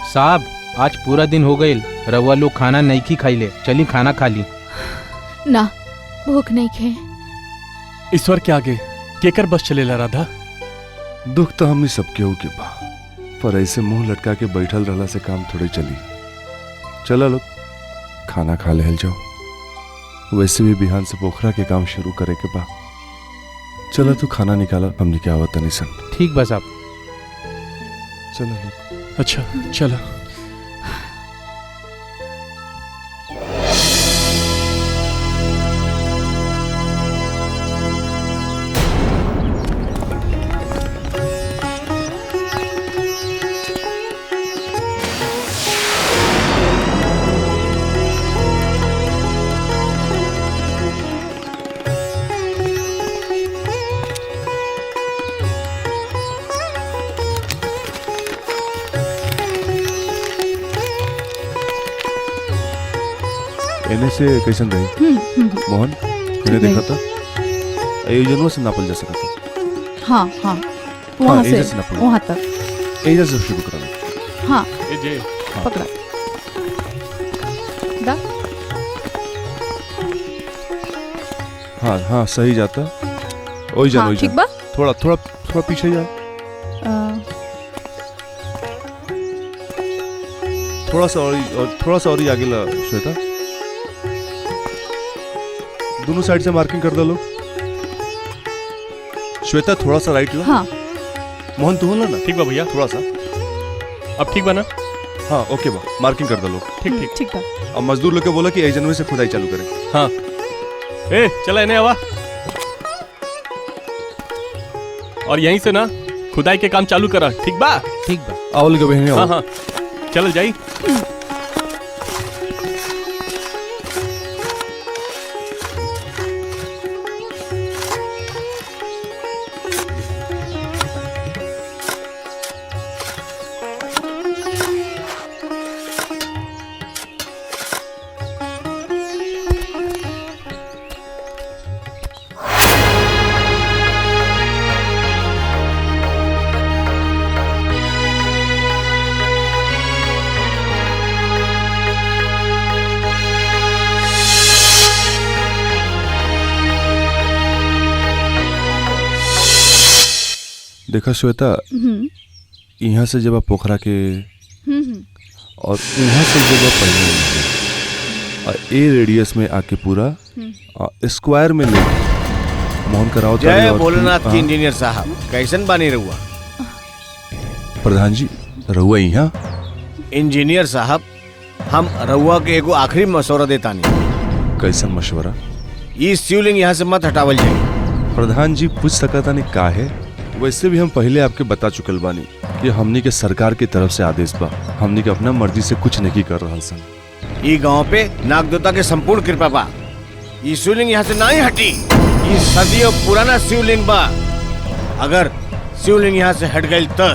साहब आज पूरा दिन हो गई, रउआ लोग खाना नहीं खी खाई ले, चली खाना खा ली। ना भूख नहीं खे। ईश्वर के आगे केकर बस चलेला राधा? दुख तो हमनी सबके हो के बा, पर ऐसे मुंह लटका के बैठल रहला से काम थोड़े चली। चला लोग खाना खा ले जाओ, वैसे भी बिहान से पोखरा के काम शुरू करे के बा। चला तू खाना निकाला, हमनी के आवत तनी सन। ठीक बा साहब, चला लोग। अच्छा चलो। एने से कैसन रही मोहन? मैंने देखा था ये से नापल जा सकता था। हाँ हाँ, वहाँ से वहाँ तक। एजा से शुरू करा। हाँ ए पकड़ा दा। हाँ हाँ सही जाता। ओई जा, ओई जा। ठीक बा? थोड़ा थोड़ा थोड़ा पीछे जा, थोड़ा सा और थोड़ा सा और ही आगे ला श्वेता। दोनों साइड से मार्किंग कर दो लोग। श्वेता थोड़ा सा राइट ला। हाँ। मोहन तू ला ना। ठीक बा भैया, थोड़ा सा। अब ठीक बा ना? हाँ ओके बा, मार्किंग कर दो लोग। ठीक ठीक ठीक बा। अब मजदूर लोग के बोला कि 1 जनवरी से खुदाई चालू करें। हाँ ए चला इन्हें आवा, और यहीं से ना खुदाई के काम चालू करा। ठीक बा? ठीक बा। आओ लोग बहने। हाँ हाँ चल जाई। देखा श्वेता, यहाँ से जब आप पोखरा के और यहाँ से जब आप पहले और ए रेडियस में आके पूरा स्क्वायर में ले मोहन कराओ। जय भोलेनाथ की इंजीनियर साहब, कैसन बानी रहुआ? प्रधान जी रहुआ यहाँ? इंजीनियर साहब हम रहुआ के एगो आखिरी मशवरा देतानी। कैसन मशवरा? ये शिवलिंग यहाँ से मत हटावल जाए। प्रधान जी पूछ सकता नहीं काहे? वैसे भी हम पहले आपके बता चुकल बानी कि हमनी के सरकार की तरफ से आदेश बा, हमनी के अपना मर्जी से कुछ नहीं कर रहा सन। ई गांव पे नागदेवता के संपूर्ण कृपा बा। ई शिवलिंग यहाँ से नहीं हटी। ई सदियों पुराना शिवलिंग बा। अगर शिवलिंग यहाँ से हट गई तो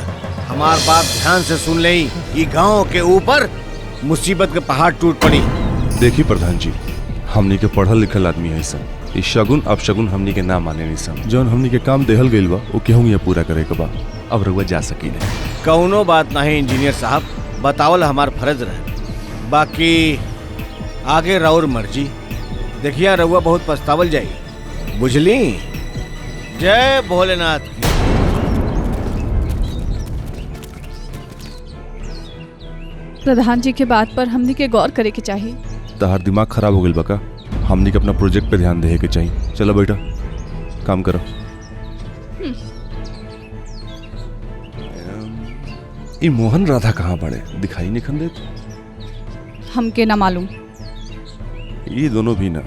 हमार बात ध्यान से सुन ले, ई गांव के ऊपर मुसीबत के पहाड़ टूट पड़ी। देखी प्रधान जी, हमनी के पढ़ल लिखल आदमी है सन। ई शगुन अपशगुन हमनी के ना माने नहीं सन। जौन हमनी के काम देहल गइल बा वो केहू ये पूरा करे के बा। अब रउआ जा सकी नहीं। कौनो बात नहीं इंजीनियर साहब, बतावल हमार फर्ज रहे, बाकी आगे राउर मर्जी। देखिया रउआ बहुत पछतावल जाई, बुझली। जय भोलेनाथ की। प्रधान जी के बात पर हमनी के गौर करे के चाहिए। तहार दिमाग खराब हो गइल बका, हमनी के अपना प्रोजेक्ट पे ध्यान देहे के चाहिए। चलो बेटा काम करो। ये मोहन राधा कहाँ बड़े, दिखाई नहीं खन देत। हमके ना मालूम। ये दोनों भी ना।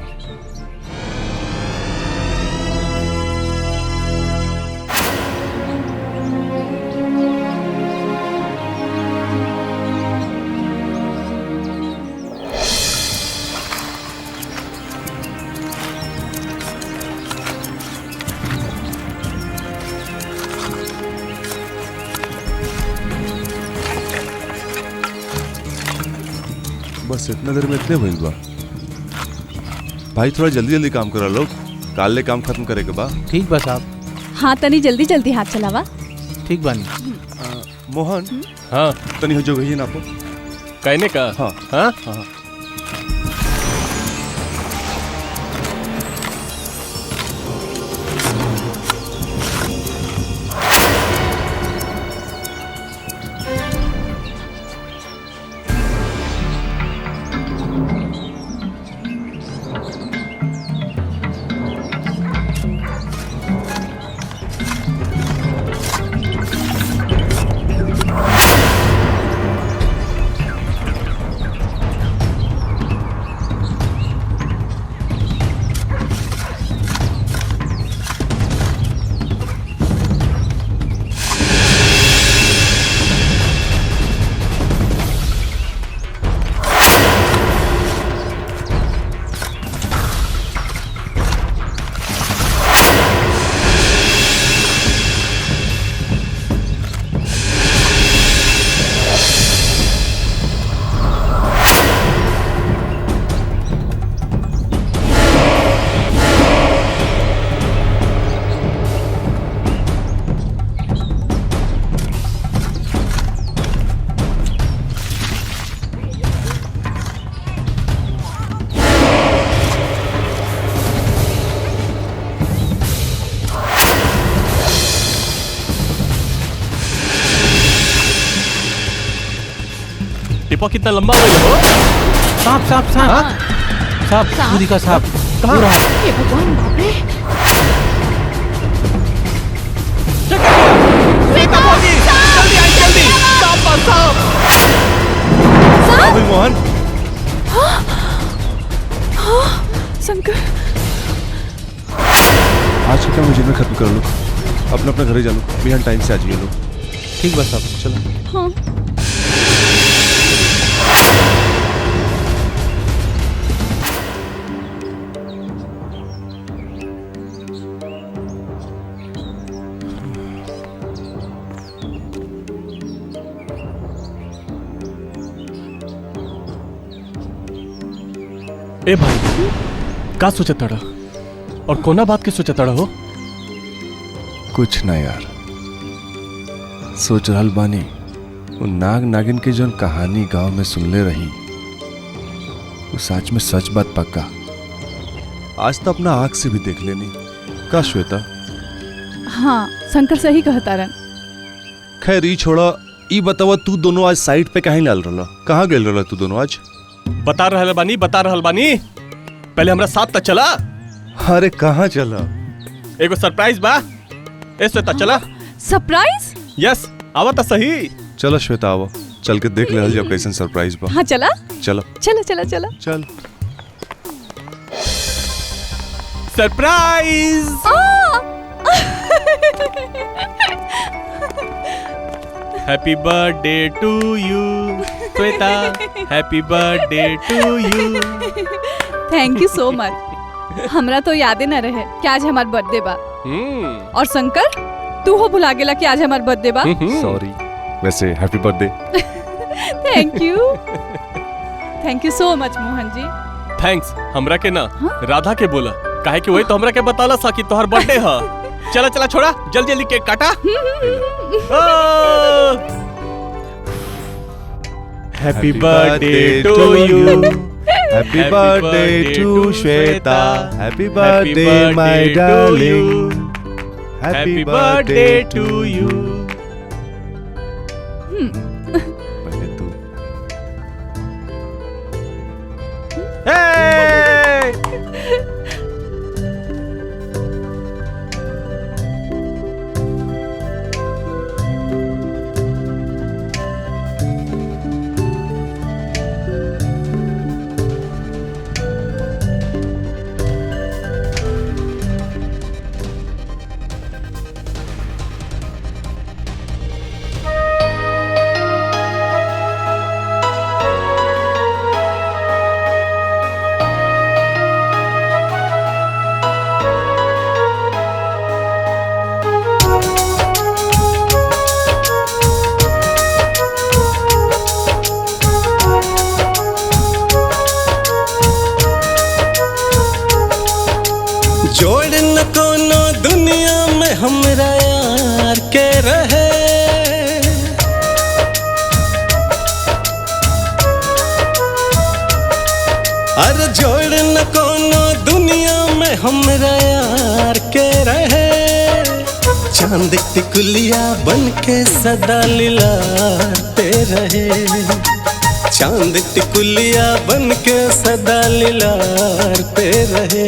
बस इतना देर में इतने भइल बा भाई, थोड़ा जल्दी जल्दी काम करा लोग, काल ले काम खत्म करे के बा। ठीक बा साहब। हाँ तनी जल्दी जल्दी हाथ चलावा। ठीक बानी। मोहन। हाँ तनी हो जो गई ना आपको कहने का। हाँ हाँ हाँ। टिपा कितना लंबा हो गया हो। सांप सांप सांप सांप पूरी का सांप। कहाँ? हे भगवान, बाप रे। श्वेता भौजी जल्दी आई, जल्दी। सांप सांप सांप। मोहन। हाँ शंकर, आज का काम मुझे में खत्म कर लो, अपना अपना घरे जा लो, बिहान टाइम से आ जाइए लोग। ठीक बस साहब, चलो। हाँ ए भाई, का सोचत तड़ा और कोना बात के सोचत तड़ा हो? कुछ ना यार, सोच रहल बानी वो नाग नागिन के जौन कहानी गांव में सुनले रही वो सच में सच बात पक्का। आज तो अपना आँख से भी देख लेनी का श्वेता। हाँ शंकर सही कहता रन। खैर ई छोड़ा, ई बतावा तू दोनों आज साइड पे काहे लाल रहला, कहाँ गेल रहला तू दोनों आज? बता रहल बानी, बता रहल बानी, पहले हमरा साथ त चला। अरे कहाँ चला? एगो सरप्राइज बा। ए श्वेता चला। सरप्राइज? यस, आवा त सही। चलो श्वेता आवा, चल के देख ले जब कैसन सरप्राइज बा। हाँ चला चलो चलो चलो चलो चल। Surprise! Happy birthday to you Shweta, happy birthday to you. Thank you so much. हमरा तो यादे न रहे कि आज हमार बर्थडे बा। और शंकर तू हो भुला गेला कि आज हमार बर्थडे बा। सॉरी, वैसे happy birthday. Thank you, thank you so much Mohan ji. Thanks हमरा के ना, राधा के बोला, काहे कि वही तो हमरा के बताला सा कि तोहर बर्थडे है। चला चला छोड़ा, जल्दी जल्दी केक काटा। Happy birthday to you, happy birthday to Shweta, happy birthday my darling, happy birthday to you. पहले तू। जोड़ न कोनो दुनिया में हमरा यार के रहे, अरे जोड़ न कोनो दुनिया में हमरा यार के रहे। चांद टिकुलिया बन के सदा लिलाते रहे, चांद टिकुलिया बन के सदा लिलाते रहे।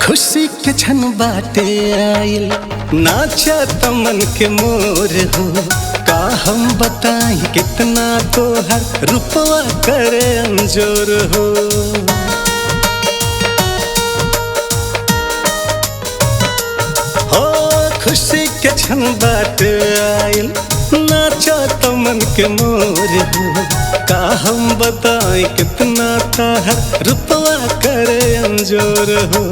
खुशी के क्षण बाटे आइल, नाचा तमन के मोर हो, का हम बताई कितना तोहर रुपवा करे अंजोर हो। हो खुशी के क्षण बाटे आइल, नाचा तमन के मोर हो, का हम बताई कितना तोहर रुपवा करे अंजोर हो।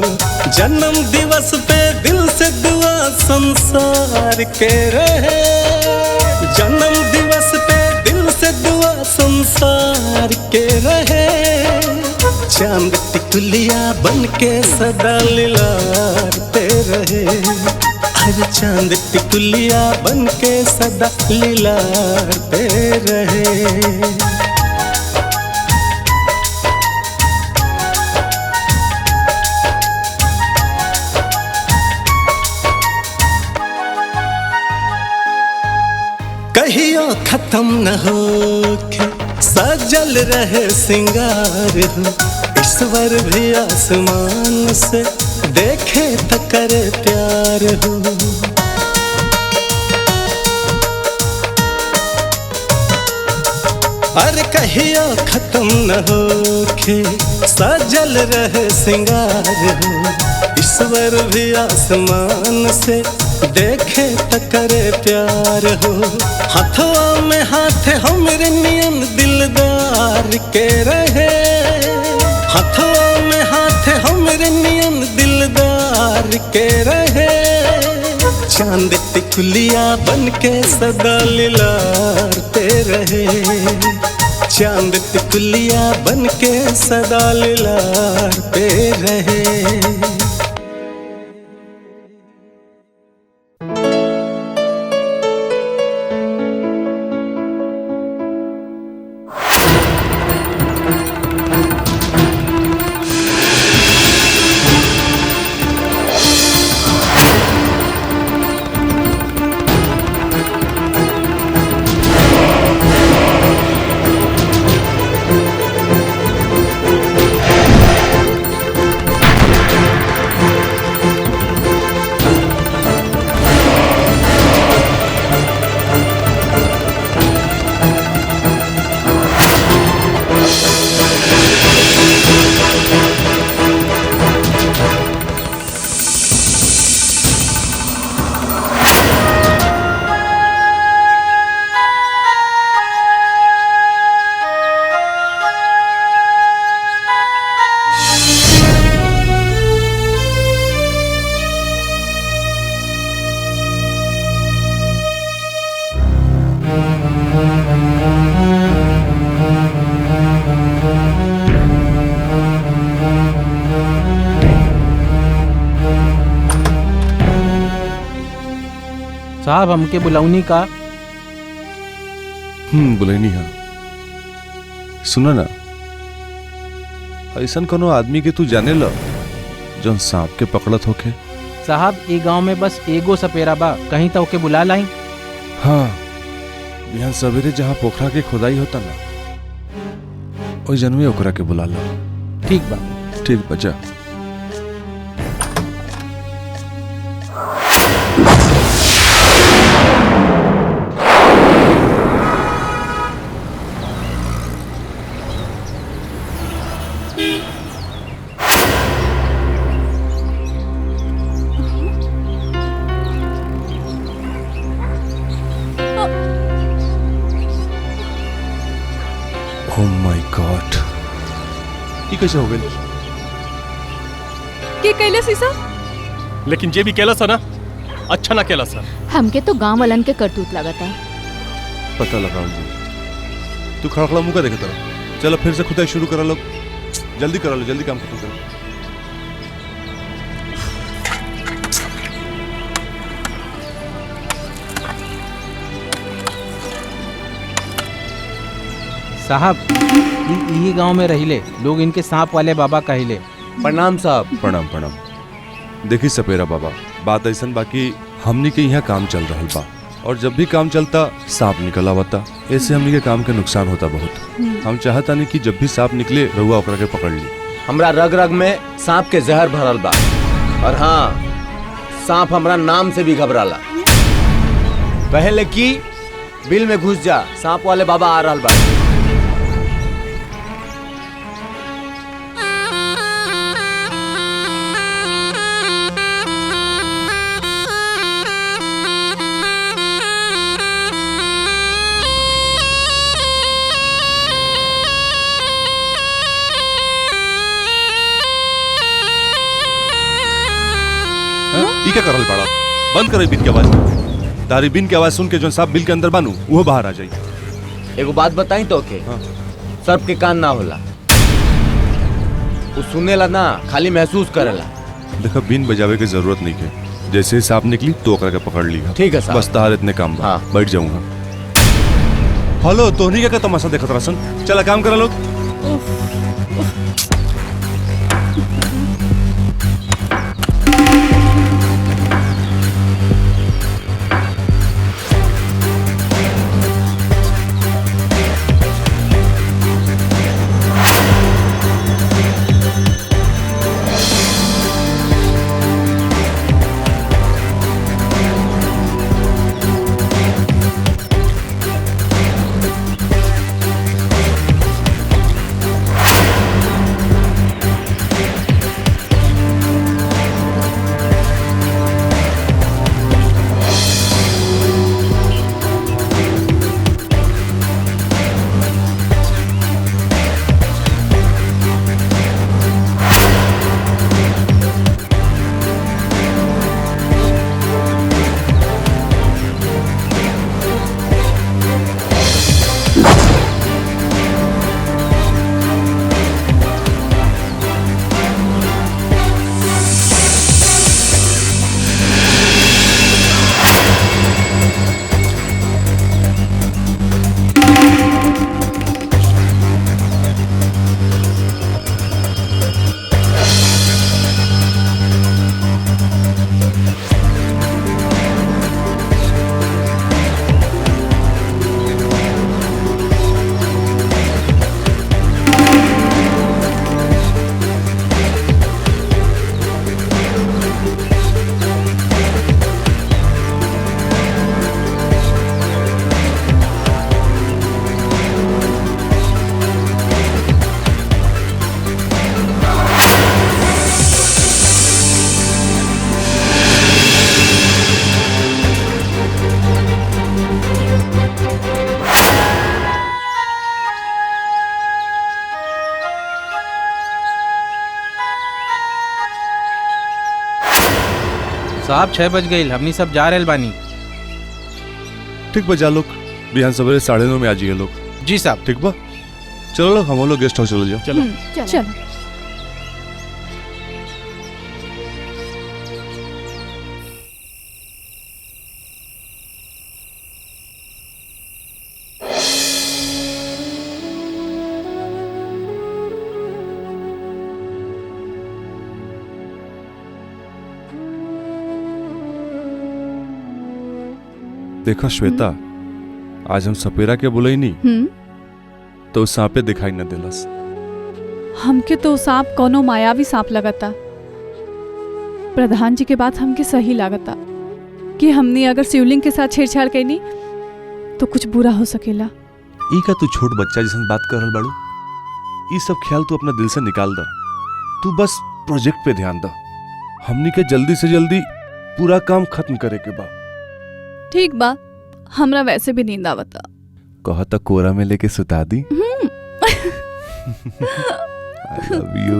जन्म दिवस पे दिल से दुआ संसार के रहे, जन्म दिवस पे दिल से दुआ संसार के रहे। चांद टिकुलिया बन के सदा लिलाते रहे, हर चांद टिकुलिया बन के सदा लिलाते रहे। कहियो खत्म न होके सजल रहे सिंगार हो, ईश्वर भी आसमान से देखे तो करे प्यार हो। अरे कहियो खत्म न होके सजल रहे सिंगार हो, ईश्वर भी आसमान से देखे तो करे प्यार हो। हथवा में हाथ हमरे नियम दिलदार के रहे, हथवा में हाथ हमरे नियम दिलदार के रहे। चांद टिकुलिया बन के सदा लिलाते रहे, चांद टिकुलिया बन के सदा लिलाते रहे। साहब हमके बुलौनी का? बुलैनी। हाँ सुनो ना, ऐसा कोनो आदमी के तू जाने ल जौन सांप के पकड़त होखे? साहब ए गांव में बस एगो सपेरा बा, कहीं तो ओके बुला लाई। हाँ, बिहान सवेरे जहाँ पोखरा के खुदाई होता ना, ओई जनवे ओकरा के बुला ला। ठीक बा। ठीक बा, जा। Oh my God, ये कैसे हो गई? के कैले शीशा? लेकिन जे भी कैला सा ना, अच्छा ना कैला सा। हमके तो गांव वालन के करतूत लगता। पता लगाओ जी। तू खड़ा खड़ा मुंह का देखता रहो। चलो फिर से खुदाई शुरू करा लो, जल्दी करा लो, जल्दी काम खत्म करो। साहब ये गांव में रहिले लोग इनके सांप वाले बाबा कहिले। प्रणाम साहब। प्रणाम प्रणाम। देखी सपेरा बाबा, बात ऐसा बाकी हमनी के यहाँ काम चल रहा बा, और जब भी काम चलता सांप निकल आवता, ऐसे हमनी के काम के नुकसान होता बहुत। हम चाहता नहीं कि जब भी सांप निकले रहुआ ओकरा के पकड़ ली। हमरा रग रग में सांप के जहर भरल बा, और हाँ सांप हमरा नाम से भी घबराला। पहले की बिल में घुस जा, सांप वाले बाबा आ रहा बा। क्या करल पड़ा? बंद करे बिन की आवाज। तारी बिन की आवाज सुन के जो सांप बिल के अंदर बानू वो बाहर आ जाई। एगो बात बताई तो के? हाँ। सर्प के कान ना होला, वो सुनेला ना, खाली महसूस करेला। देखा बिन बजावे के जरूरत नहीं है, जैसे ही सांप निकली तो ओकरा के पकड़ ली। ठीक है साहब, बस तार इतने काम बा। हाँ। बैठ जाऊंगा। हेलो तोहनी का तमाशा देखत रहसन, चला काम करा लोग। साहब 6 बज गई, हमनी सब जा रहे बानी। ठीक बा जा लोग, बिहान सवेरे 9:30 में आ जाइए लोग। जी साहब। ठीक बा, चलो लोग, हम लोग गेस्ट हाउस चलो जाओ। चलो चलो। देखा श्वेता, आज हम सपेरा के बुलैनी तो सांपे दिखाई न दिलस। हमके तो सांप कोनो मायावी सांप लगता। प्रधान जी के बात हमके सही लागता कि हमने अगर शिवलिंग के साथ छेड़छाड़ कैनी तो कुछ बुरा हो सकेला। ई का तू छोट बच्चा जैसन बात कर रहल बाड़ू। ई सब ख्याल तू अपना दिल से निकाल दा। तू बस प्रोजेक्ट पे ध्यान दा। हमनी के जल्दी से जल्दी पूरा काम खत्म करे के बा। ठीक बा, हमरा वैसे भी नींद आवता। कहा तो कोरा में लेके सुता दी। I love you.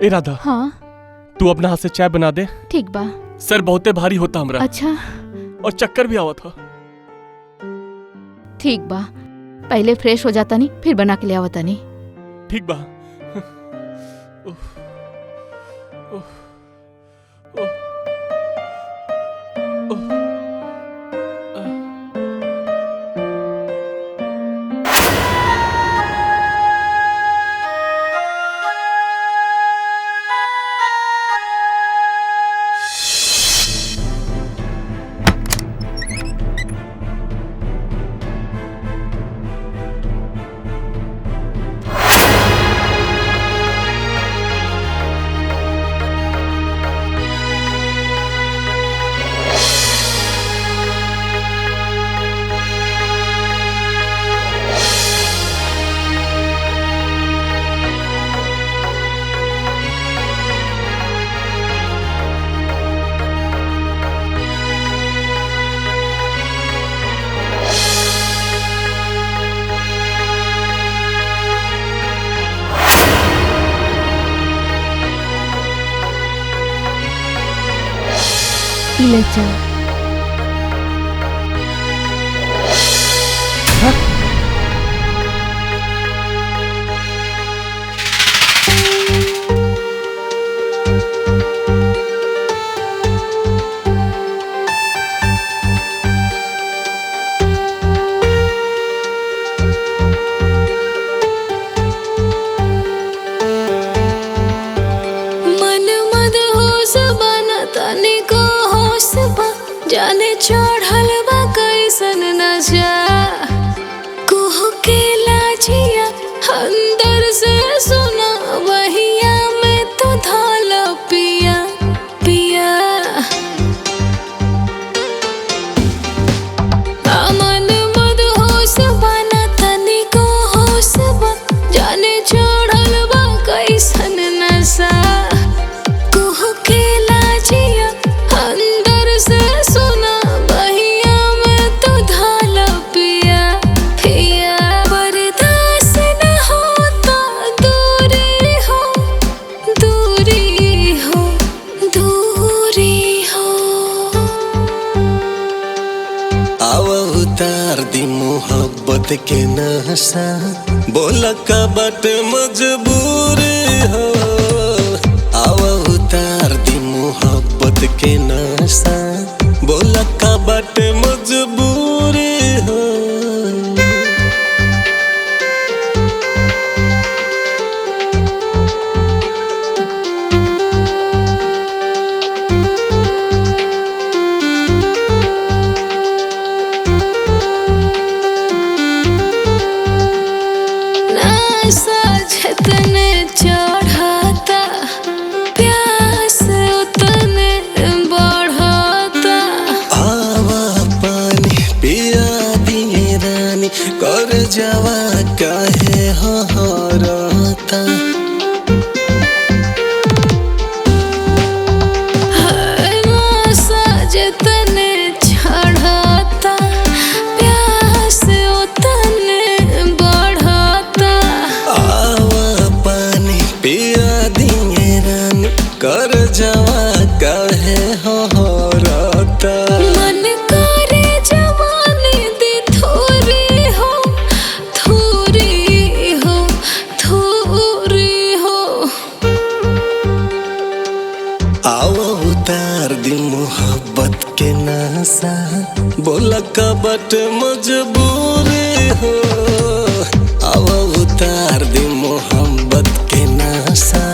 ए राधा। हाँ, तू अपना हाथ से चाय बना दे। ठीक बा। सर बहुते भारी होता हमरा। अच्छा। और चक्कर भी आवा था। ठीक बा, पहले फ्रेश हो जाता नहीं फिर बना के ले आवता नहीं। ठीक बा। ले चल। मन मद होश बना तनिको होश बा, जाने चढ़ल बा कैसन नशा। कुह के लाजिया अंदर से सुना, वहिया में तो धाल पिया पिया। मन मद होश बना तनिको होश बा, जाने चढ़ल बा कैसन नशा। कुह के लाजिया अंदर से सुना, बहिया में तो धाल पिया पिया। बर्दाश्त न होता दूरी हो, दूरी हो, दूरी हो। आवा उतार दी मोहब्बत के नशा, बोला का बट मजबूर हो। आवा उतार दी मोहब्बत के नशा, बोला का बट मजबूर हो। नासा जितने चढ़ाता, प्यास उतने बढ़ाता। आवा पानी पिया दिए रानी, कर जावा काहे हो रहता। नासा जितने चढ़ाता, प्यास उतने बढ़ाता। आवा पानी पिया दिए रानी, कर जावा काहे हो रहता। मन करे जवानी दी थोरी हो, थोरी हो, थोरी हो। आवा उतार दी मोहब्बत के नशा, बोला कबट मजबूर हो। आवा उतार दी मोहब्बत के नशा,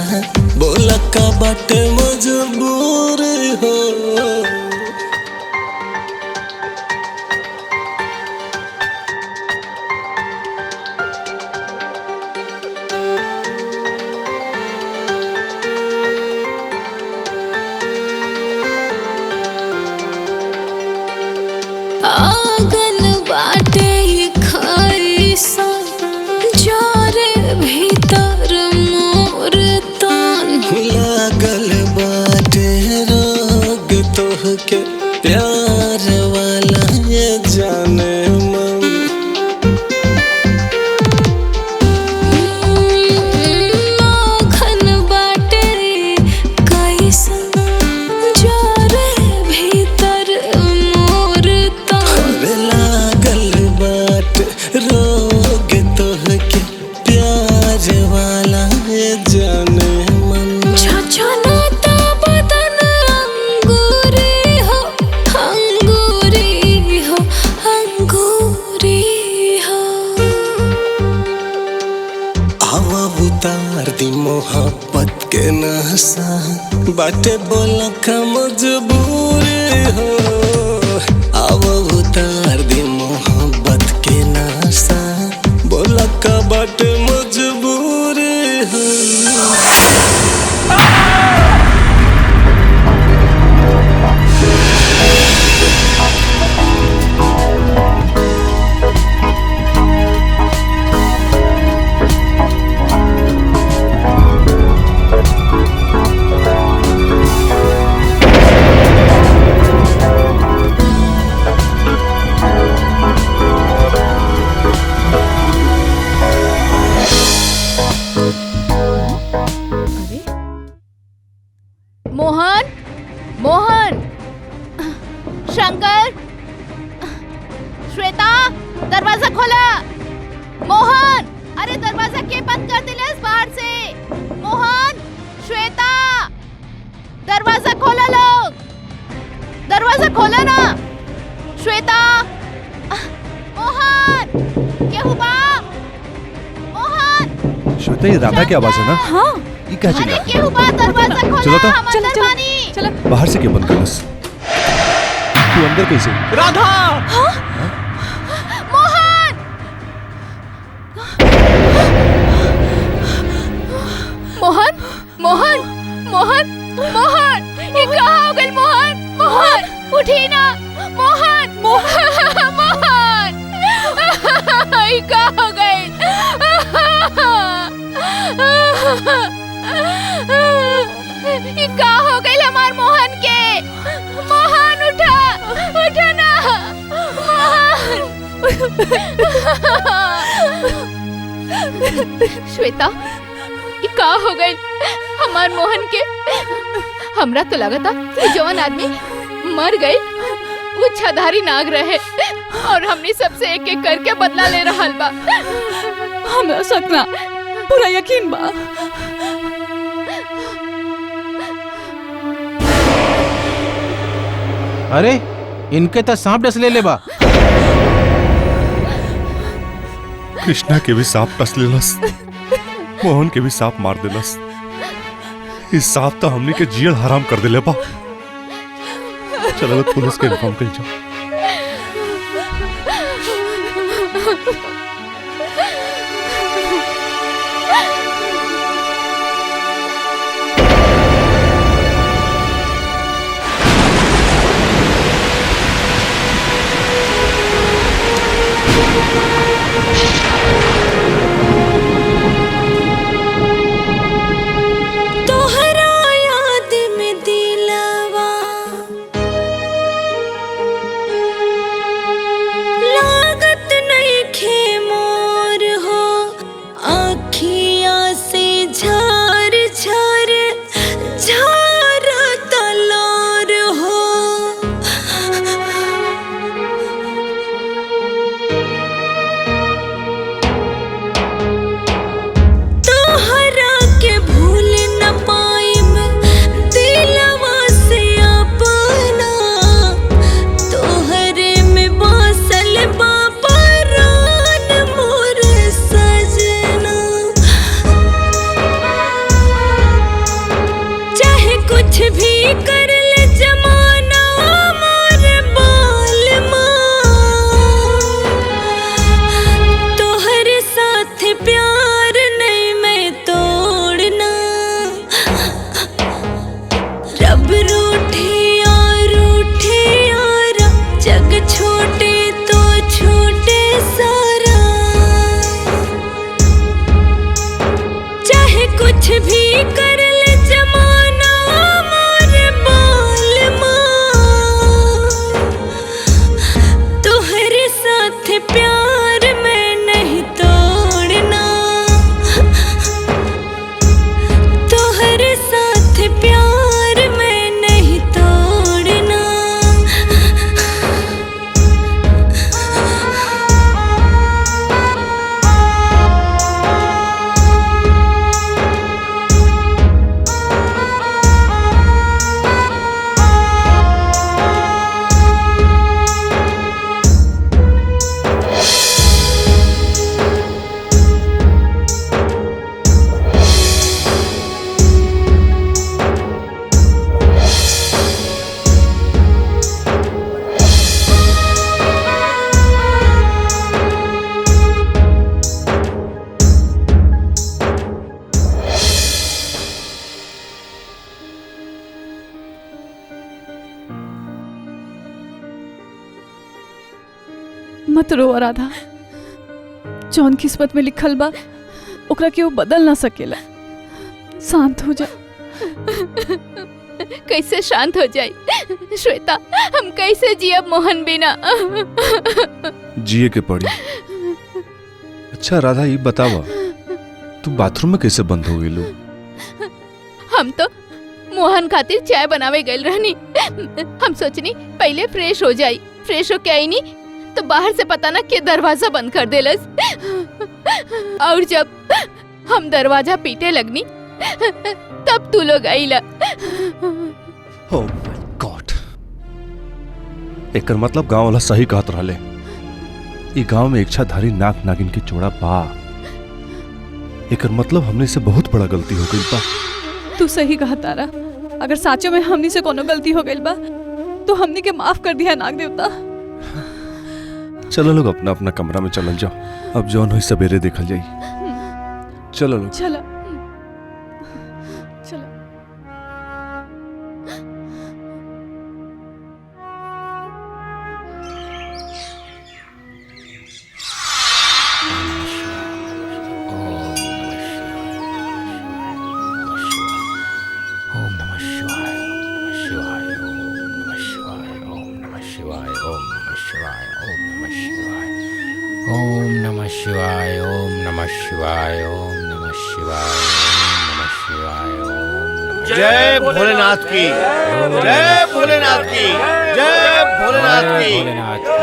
बोला कबट मजबूर हो। आंगन बाटे खाइसा जारे भीतर मोर तान, लागल बाटे रोग तोहके प्यार वाला ये जाने मन। आंगन बाटे कैसा जारे भीतर मोर तान, लागल बाट रोग तोहके प्यार वाला ये जाने मन। छछनाता बदन अंगूरी हो, अंगूरी हो, अंगूरी हो। आवा उतार दी मोहब्बत के नशा, बाटे बोला का मजबूर हो। आवा उतार दी मोहब्बत के नशा, बोला का बाटे मजबूर हो। मोहन, मोहन, शंकर, श्वेता, दरवाजा खोला। मोहन, अरे दरवाजा के बंद कर दिले इस बाहर से। मोहन, श्वेता, दरवाजा खोला लोग, दरवाजा खोला ना। श्वेता, मोहन, क्या हुआ? मोहन, श्वेता ये राधा की आवाज है ना? हाँ। ये क्या चिल्ला? अरे क्या हुआ? दरवाजा खोला। चलो तो। हम अंदर पानी। चलो। बाहर से क्यों बंद कर बस? तू अंदर कैसे? राधा! हाँ? मोहन, मोहन, मोहन, मोहन, मोहन, ये कहाँ हो गई? मोहन, मोहन, उठी ना। मोहन, मोहन, मोहन, ये कहाँ हो गई? ये कहाँ हो गई हमार मोहन के? मोहन उठा, उठा ना। मोहन। श्वेता, ये कहाँ हो गई हमार मोहन के? हमरा तो लगता जवान आदमी मर गई, वो छधारी नाग रहे और हमने सबसे एक एक करके बदला ले रहा बा। हमरा शक ना, पूरा यकीन बा। अरे इनके तो सांप डस ले ले बा। कृष्णा के भी सांप डस लेलस, मोहन के भी सांप मार देलस। इस सांप तो हमनी के जियल हराम कर दिले बा। चलो पुलिस के इन्फॉर्म कर जाओ। तोहरा याद में दिलवा भी कर ले जमाना मोर बाल माँ, तोहर साथ प्यार नहीं मैं तोड़ना। रब रूठे और रूठे और जग छोटे तो छोटे सारा, चाहे कुछ भी कर ले जमाना मोर बाल माँ, तोहर साथ प्यार मैं नहीं तोड़ना, तोहर साथ प्यार मैं नहीं तोड़ना। मत रो राधा, जौन किस्मत में लिखल बा ओकरा के वो बदल ना सकेला। शांत हो जा। कैसे शांत हो जाए श्वेता, हम कैसे जियब मोहन बिना। जिए के पड़ी। अच्छा राधा ये बतावा, तू बाथरूम में कैसे बंद हो गई लो? हम तो मोहन खातिर चाय बनावे गइल रहनी। हम सोचनी पहले फ्रेश हो जाई, फ्रेश होके आई नी तो बाहर से पता ना के दरवाजा बंद कर देलस। और जब हम दरवाजा पीटे लगनी तब तू लोग आईला। ओह my God, एकर मतलब गांव वाला सही कहत रहले। ई गांव में इच्छाधारी नाग नागिन के जोड़ा बा। एकर मतलब हमने से बहुत बड़ा गलती हो गई बा। तू सही कहा तारा, अगर साचो में हमनी से कोनो गलती हो गई बा तो हमनी के माफ कर दिया नाग देवता। चलो लोग अपना अपना कमरा में चलल जाओ, अब जौन होई सवेरे देखल जाई। चलो लोग चलो चलो। ओम नमः शिवाय, शिवाय, ओम नमः शिवाय, ओम नमः शिवाय, ओम नमः शिवाय, ओम नमः शिवाय, ओम नमः शिवाय, ओम नमः शिवाय, ओम नमः शिवाय, ओम नमः शिवाय, ओम नमः। जय भोलेनाथ की जय, भोलेनाथ की जय, भोलेनाथ की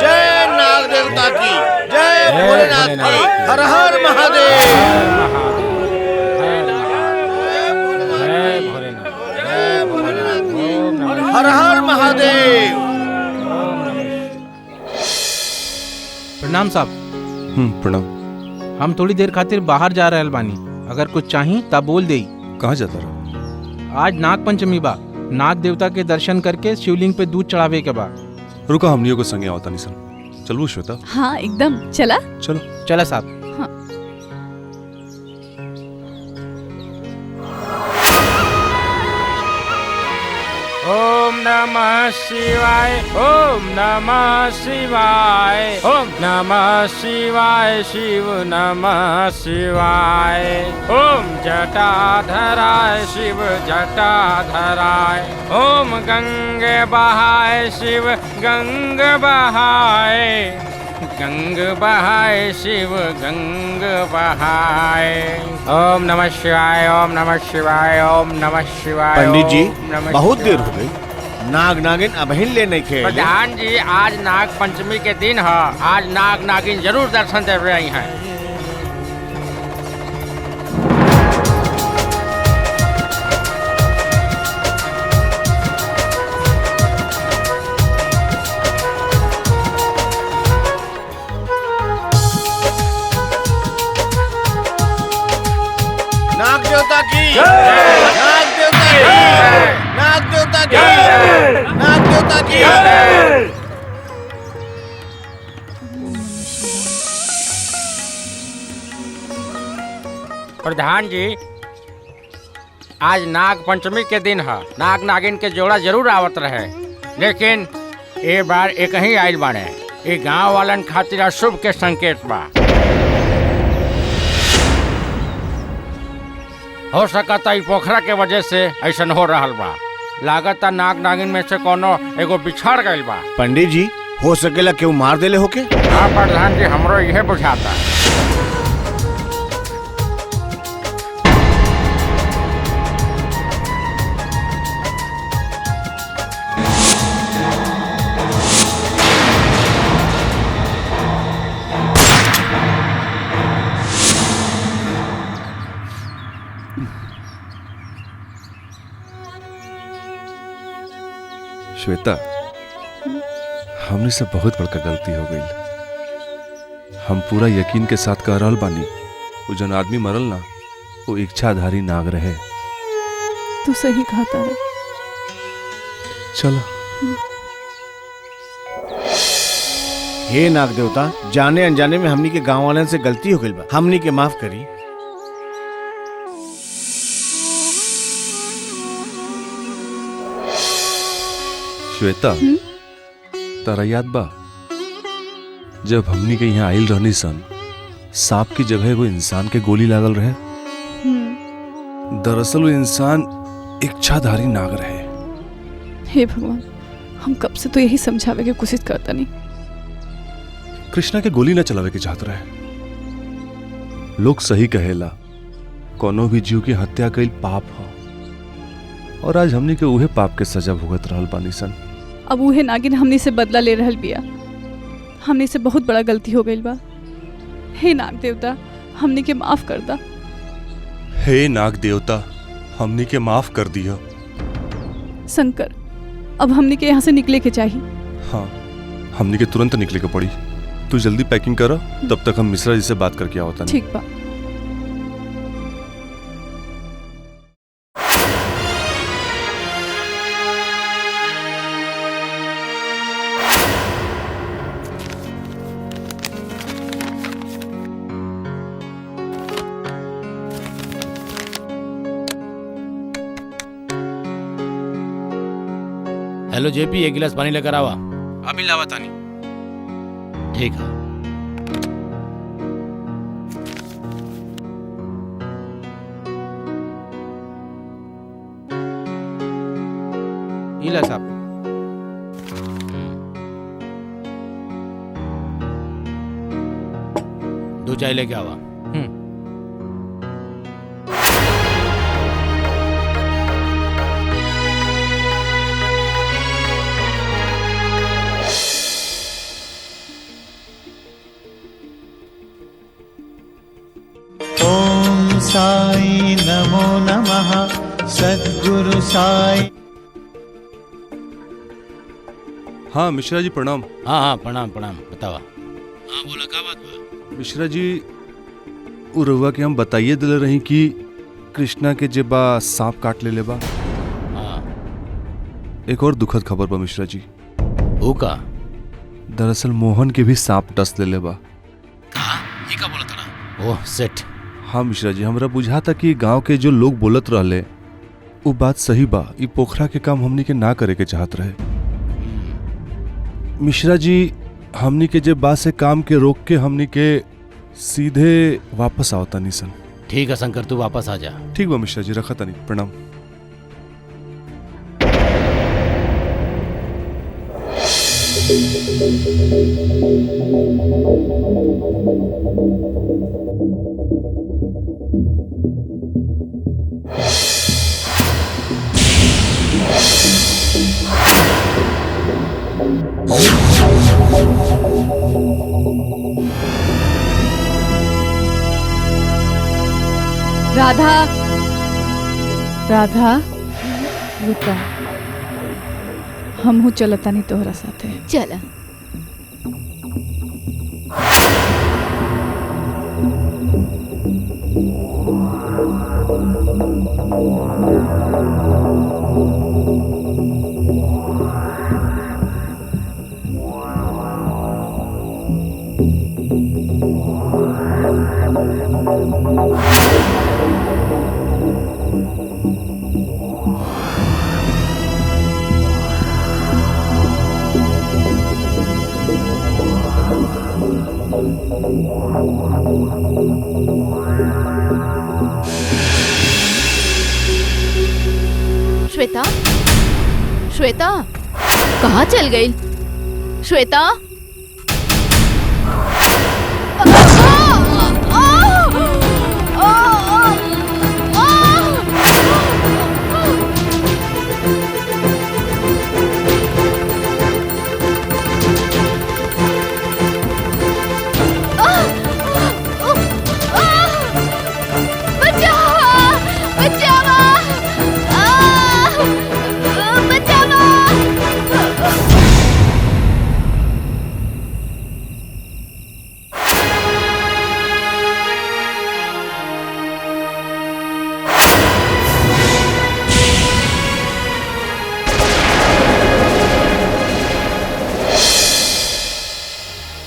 जय, नाग देवता की जय, भोलेनाथ की हर हर महादेव। हर हर महादेव। प्रणाम साहब। प्रणाम। हम थोड़ी देर खातिर बाहर जा रहल बानी, अगर कुछ चाही तब बोल देई। कहाँ जाता रहो? आज नाग पंचमी बा, नाग देवता के दर्शन करके शिवलिंग पे दूध चढ़ावे के बा। रुका, हमनियों को संगे आवता निसन। चलू श्वेता? हाँ एकदम, चला चलो चला साहब। हाँ। ओम नमः शिवाय, ओम नमः शिवाय, ओम नमः शिवाय, शिव नमः शिवाय, ओम जटाधराय शिव जटाधराय, ओम गंगे बहाय शिव गंग बहाय, गंग बहाय शिव गंग बहाय, ओम नमः शिवाय, ओम नमः शिवाय, ओम नमः शिवाय। पंडित जी बहुत देर हो गई, नाग नागिन अबहिन ले नहीं खेले। प्रधान जी आज नाग पंचमी के दिन है, आज नाग नागिन जरूर दर्शन दे रही हैं। नाग देवता की, नाग देवता की, नाग देवता प्रधान जी, आज नाग पंचमी के दिन है। नाग नागिन के जोड़ा जरूर आवत रहे, लेकिन ए बार एक ही आयल बाड़े। ये गांव वालन खातिर अशुभ के संकेत बा। हो सकता ई पोखरा के वजह से ऐसा हो रहा बा। लागता नाग नागिन में से कोनो एगो बिछड़ गइल बा। पंडित जी, हो सकेला केहू मार देले होके? हाँ प्रधान जी, हमरो यह बुझाता। श्वेता, हमने से बहुत बड़का गलती हो गई। हम पूरा यकीन के साथ कह रहल बानी, वो जन आदमी मरल ना, वो इच्छाधारी नाग रहे। तू सही कहा तारा। चलो। हे नाग देवता, जाने अनजाने में हमनी के गांव वालन से गलती हो गई बा, हमनी के माफ करी। श्वेता, तारा याद बा जब हमनी के यहाँ आइल रहनी सन, सांप की जगह एगो इंसान के गोली लागल रहे। दरअसल वो इंसान इच्छाधारी नाग रहे। हे भगवान, हम कब से तो यही समझावे के कोशिश करता नहीं। कृष्णा के गोली न चलावे के चाहत रहे। लोग सही कहेला, कोनो भी जीव की हत्या कईल पाप हो, और आज हमनी के उहे पाप के सजा भुगत रहल बानी सन। अब उहे नागिन हमनी से बदला ले रहल बिया। हमनी से बहुत बड़ा गलती हो गई बा। हे नाग देवता, हमनी के माफ कर दा। हे नाग देवता, हमनी के माफ कर दिया। शंकर, अब हमनी के यहाँ से निकले के चाहिए। हाँ, हमनी के तुरंत निकले के पड़ी। तू जल्दी पैकिंग करो, तब तक हम मिश्रा जी से बात करके आवता। ठीक बा। हेलो जेपी, एक गिलास पानी लेकर आवा। अभी लावा तानी। ठीक है। इला साहब। दो चाय लेके आवा। साई नमो नमः, सद्गुरु साई। हाँ मिश्रा जी प्रणाम। हाँ हाँ प्रणाम प्रणाम, बतावा। हाँ बोला, का बात बा? मिश्रा जी, उ रउआ के हम बताइए दिले रही कि कृष्णा के जे बा सांप काट ले बा। हाँ। एक और दुखद खबर बा मिश्रा जी। वो का? दरअसल मोहन के भी सांप डस ले बा। का? ये का बोला था? ओह सेठ। हाँ मिश्रा जी, हमरा बुझाता कि गांव के जो लोग बोलत रहले वो बात सही बा। ई पोखरा के काम हमनी के ना करे के चाहत रहे। मिश्रा जी, हमनी के जे बात से काम के रोक के हमनी के सीधे वापस आवता नहीं सन। ठीक है शंकर, तू वापस आ जा। ठीक बा मिश्रा जी, रखा तनी, प्रणाम। राधा, राधा रुका, हमहू चलता नहीं तोहरा साथे। चला। श्वेता, श्वेता कहाँ चल गई? श्वेता,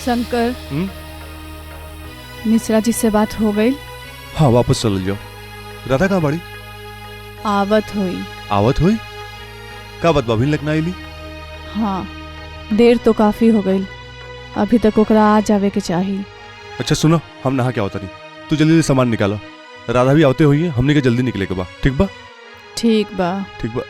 शंकर, मिश्रा जी से बात हो गई? हाँ, वापस चल जाओ। राधा कहाँ बाड़ी? आवत हुई। आवत हुई? का बात बा, अभी लगना आईली? हाँ, देर तो काफी हो गई, अभी तक ओकरा आ जावे के चाहिए। अच्छा सुनो, हम नहा के आवता नहीं, तू जल्दी जल्दी सामान निकालो। राधा भी आवते हुई है, हमने के जल्दी निकले के बा। ठीक बा? ठीक बा। ठीक बा।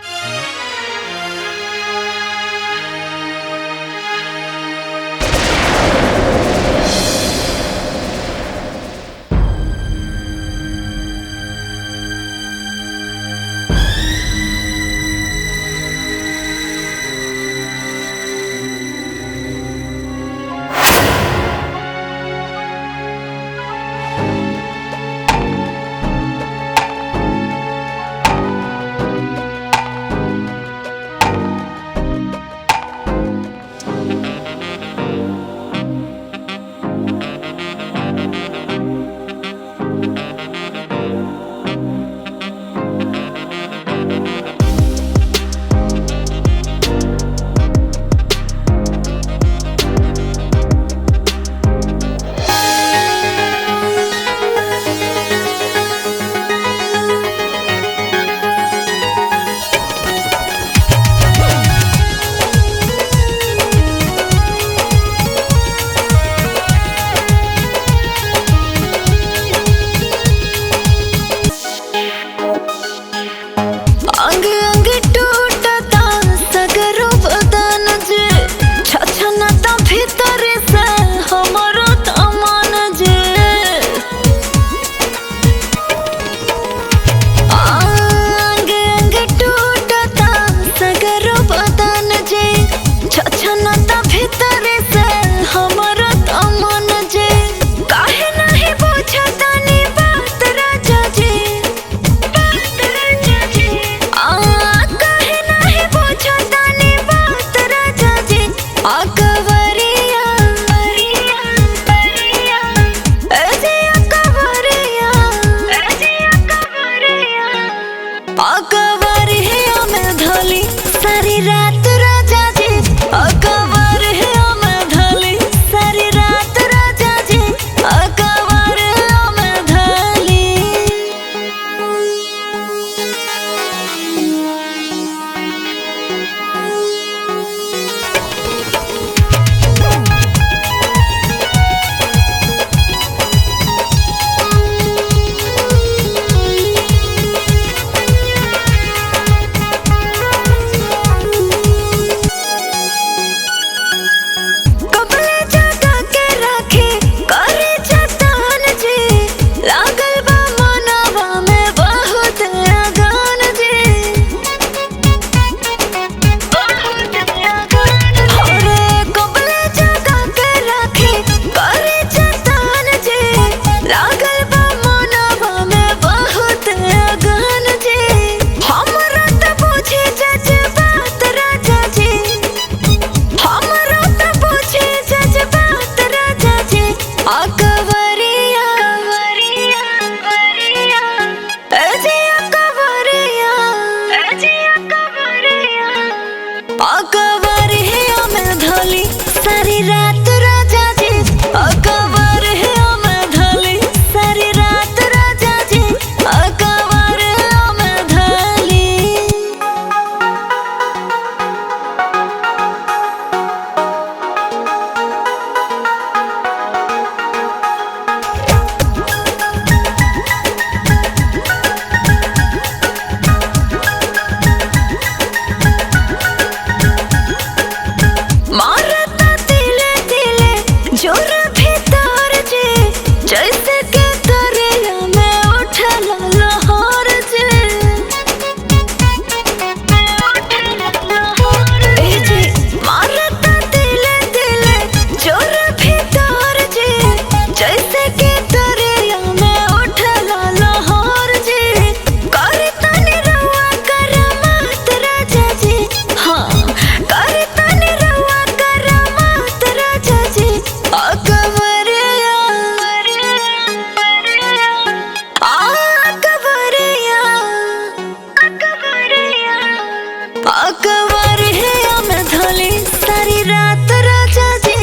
अकबर है मैं धोले सारी रात राजा जी,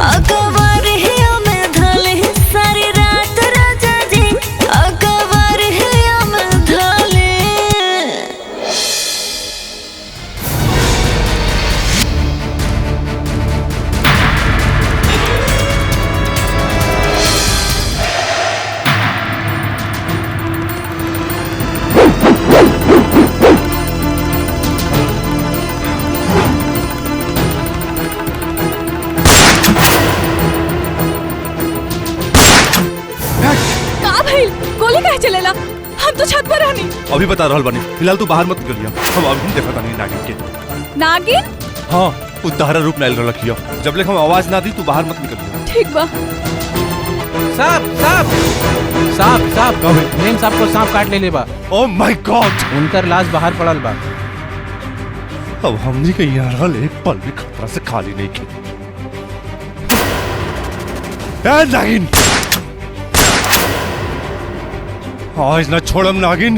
अकबर है मैं धोले सारी रात राजा जी, अकबर है मैं धोले। गोली काहे चलेला? हम तो छत पर रहनी। अभी बता रहल बानी, फिलहाल तू बाहर मत निकलिया। हम अभी देखा तानी नागिन के। नागिन? हाँ, उ तहरा रूप में आइल रहल किया। जब ले हम आवाज ना दी तू बाहर मत निकलिया। ठीक बा। साहब साहब साहब साहब, मेम साहब को सांप काट ले बा। ओह my God! उनकर लाश बाहर पड़ल बा। अब हमनी के यहाँ रहल एक पल भी खतरा से खाली नहीं की। ए नागिन, आज ना छोड़म नागिन।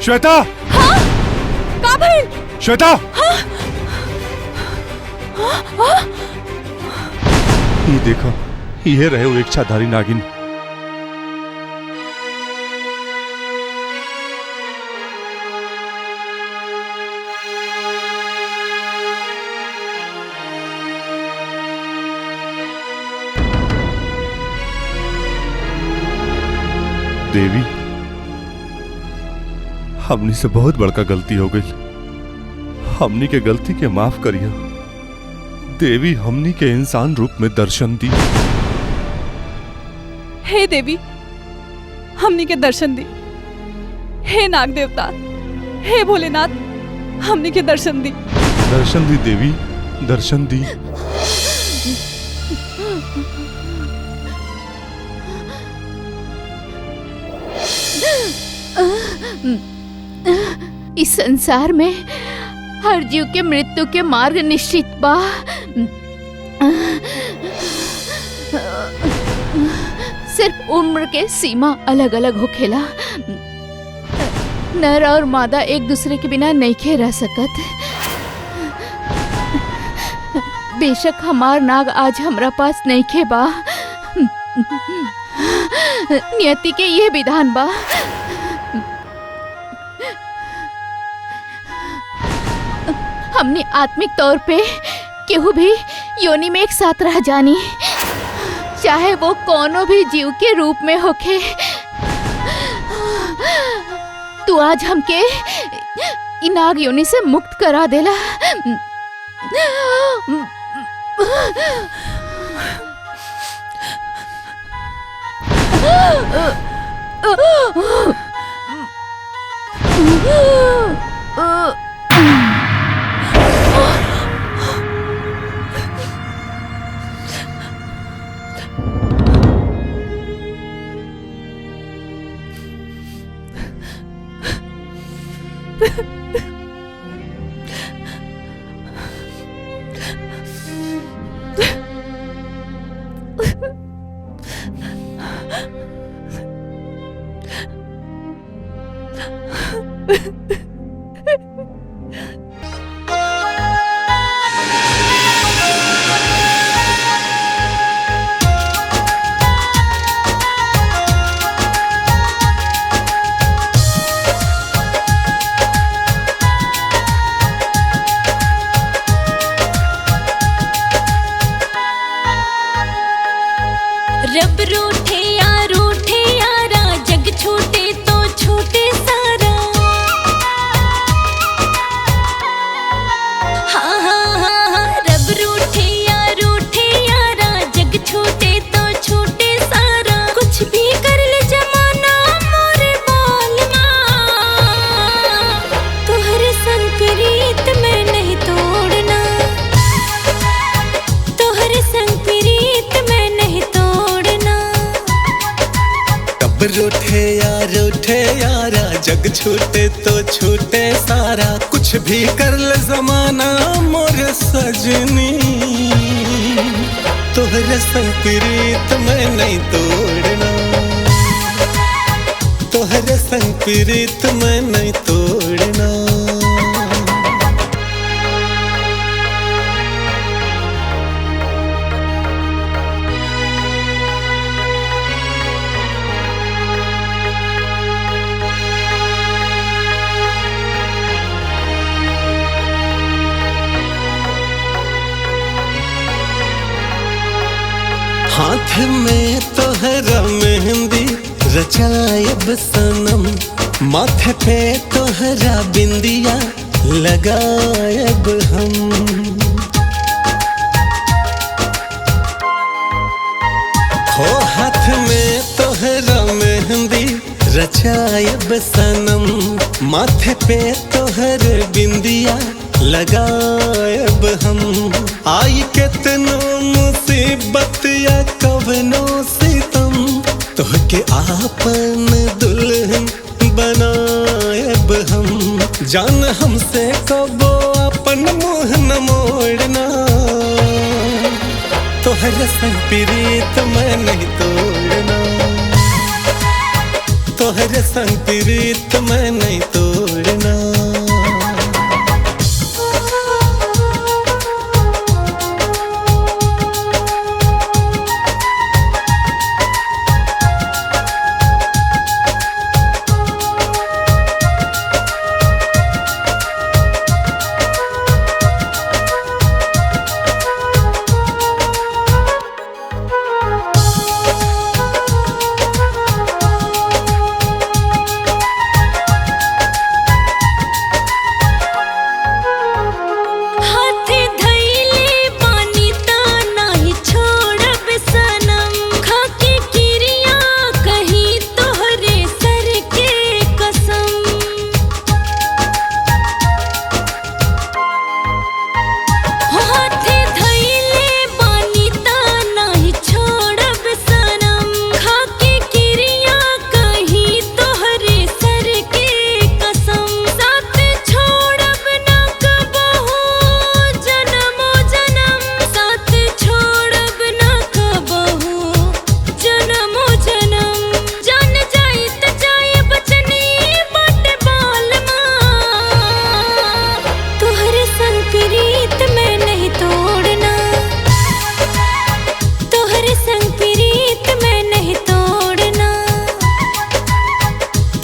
श्वेता! हाँ? का भइल? श्वेता! हाँ? हाँ? हाँ? ये देखो, ये रहे वो इच्छाधारी नागिन। देवी, हमनी से बहुत बड़का गलती हो गई। हमनी के गलती के माफ करिया देवी। हमनी के इंसान रूप में दर्शन दी। हे देवी, हमनी के दर्शन दी। हे नाग देवता, हे भोलेनाथ, हमनी के दर्शन दी। दर्शन दी देवी, दर्शन दी। इस संसार में हर जीव के मृत्यु के मार्ग निश्चित बा। सिर्फ उम्र के सीमा अलग अलग होखेला। नर और मादा एक दूसरे के बिना नहीं रह सकत। बेशक हमार नाग आज हमरा पास नहीं बा, नियति के ये विधान बा। हमने आत्मिक तौर पे केहू भी योनि में एक साथ रह जानी, चाहे वो कोनो भी जीव के रूप में होखे। तू आज हमके इ नाग योनि से मुक्त करा देला। रब रूठे या रूठे यारा, जग छूटे तो छूटे सारा। हाँ हाँ हाँ हाँ, रब रूठे या रूठे यारा, जग छूटे तो छूटे सारा। कुछ भी कर ले जमाना मोरे बाल माँ, तुहरे संग प्रीत मैं नहीं तोड़ना, तुहरे संग प्रीत मैं नहीं तोड़ना। कब रूठे यार रूठे यारा, जग छूटे तो छूटे सारा। कुछ भी कर ले जमाना मोर सजनी, तोहरे संग प्रीत मैं नहीं तोड़ना। तोहरे संग प्रीत मैं नहीं तोड़ना। हाथ में तोहरा मेहंदी रचायब सनम, माथे पे तोहरा बिंदिया लगायब हम। हो हाथ में तोहरा मेहंदी रचायब सनम, माथे पे तोहर बिंदिया लगायब हम। आई केतनो मुसीबत या कवनो सितम, तोहके आपन दुल्हन बनायब हम। जान हमसे कबो अपन मुँह न मोड़ना, तोहरे संग प्रीत मैं नहीं तोड़ना, तोहरे संग प्रीत मैं नहीं तोड़ना।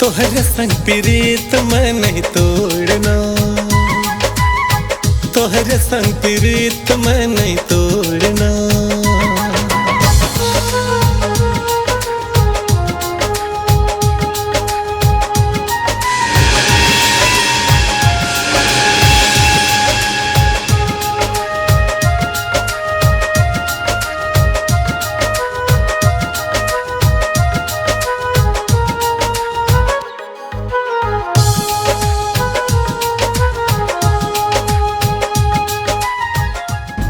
तोहरे संग प्रीत मैं नहीं तोड़ना, तोहरे संग प्रीत मैं नहीं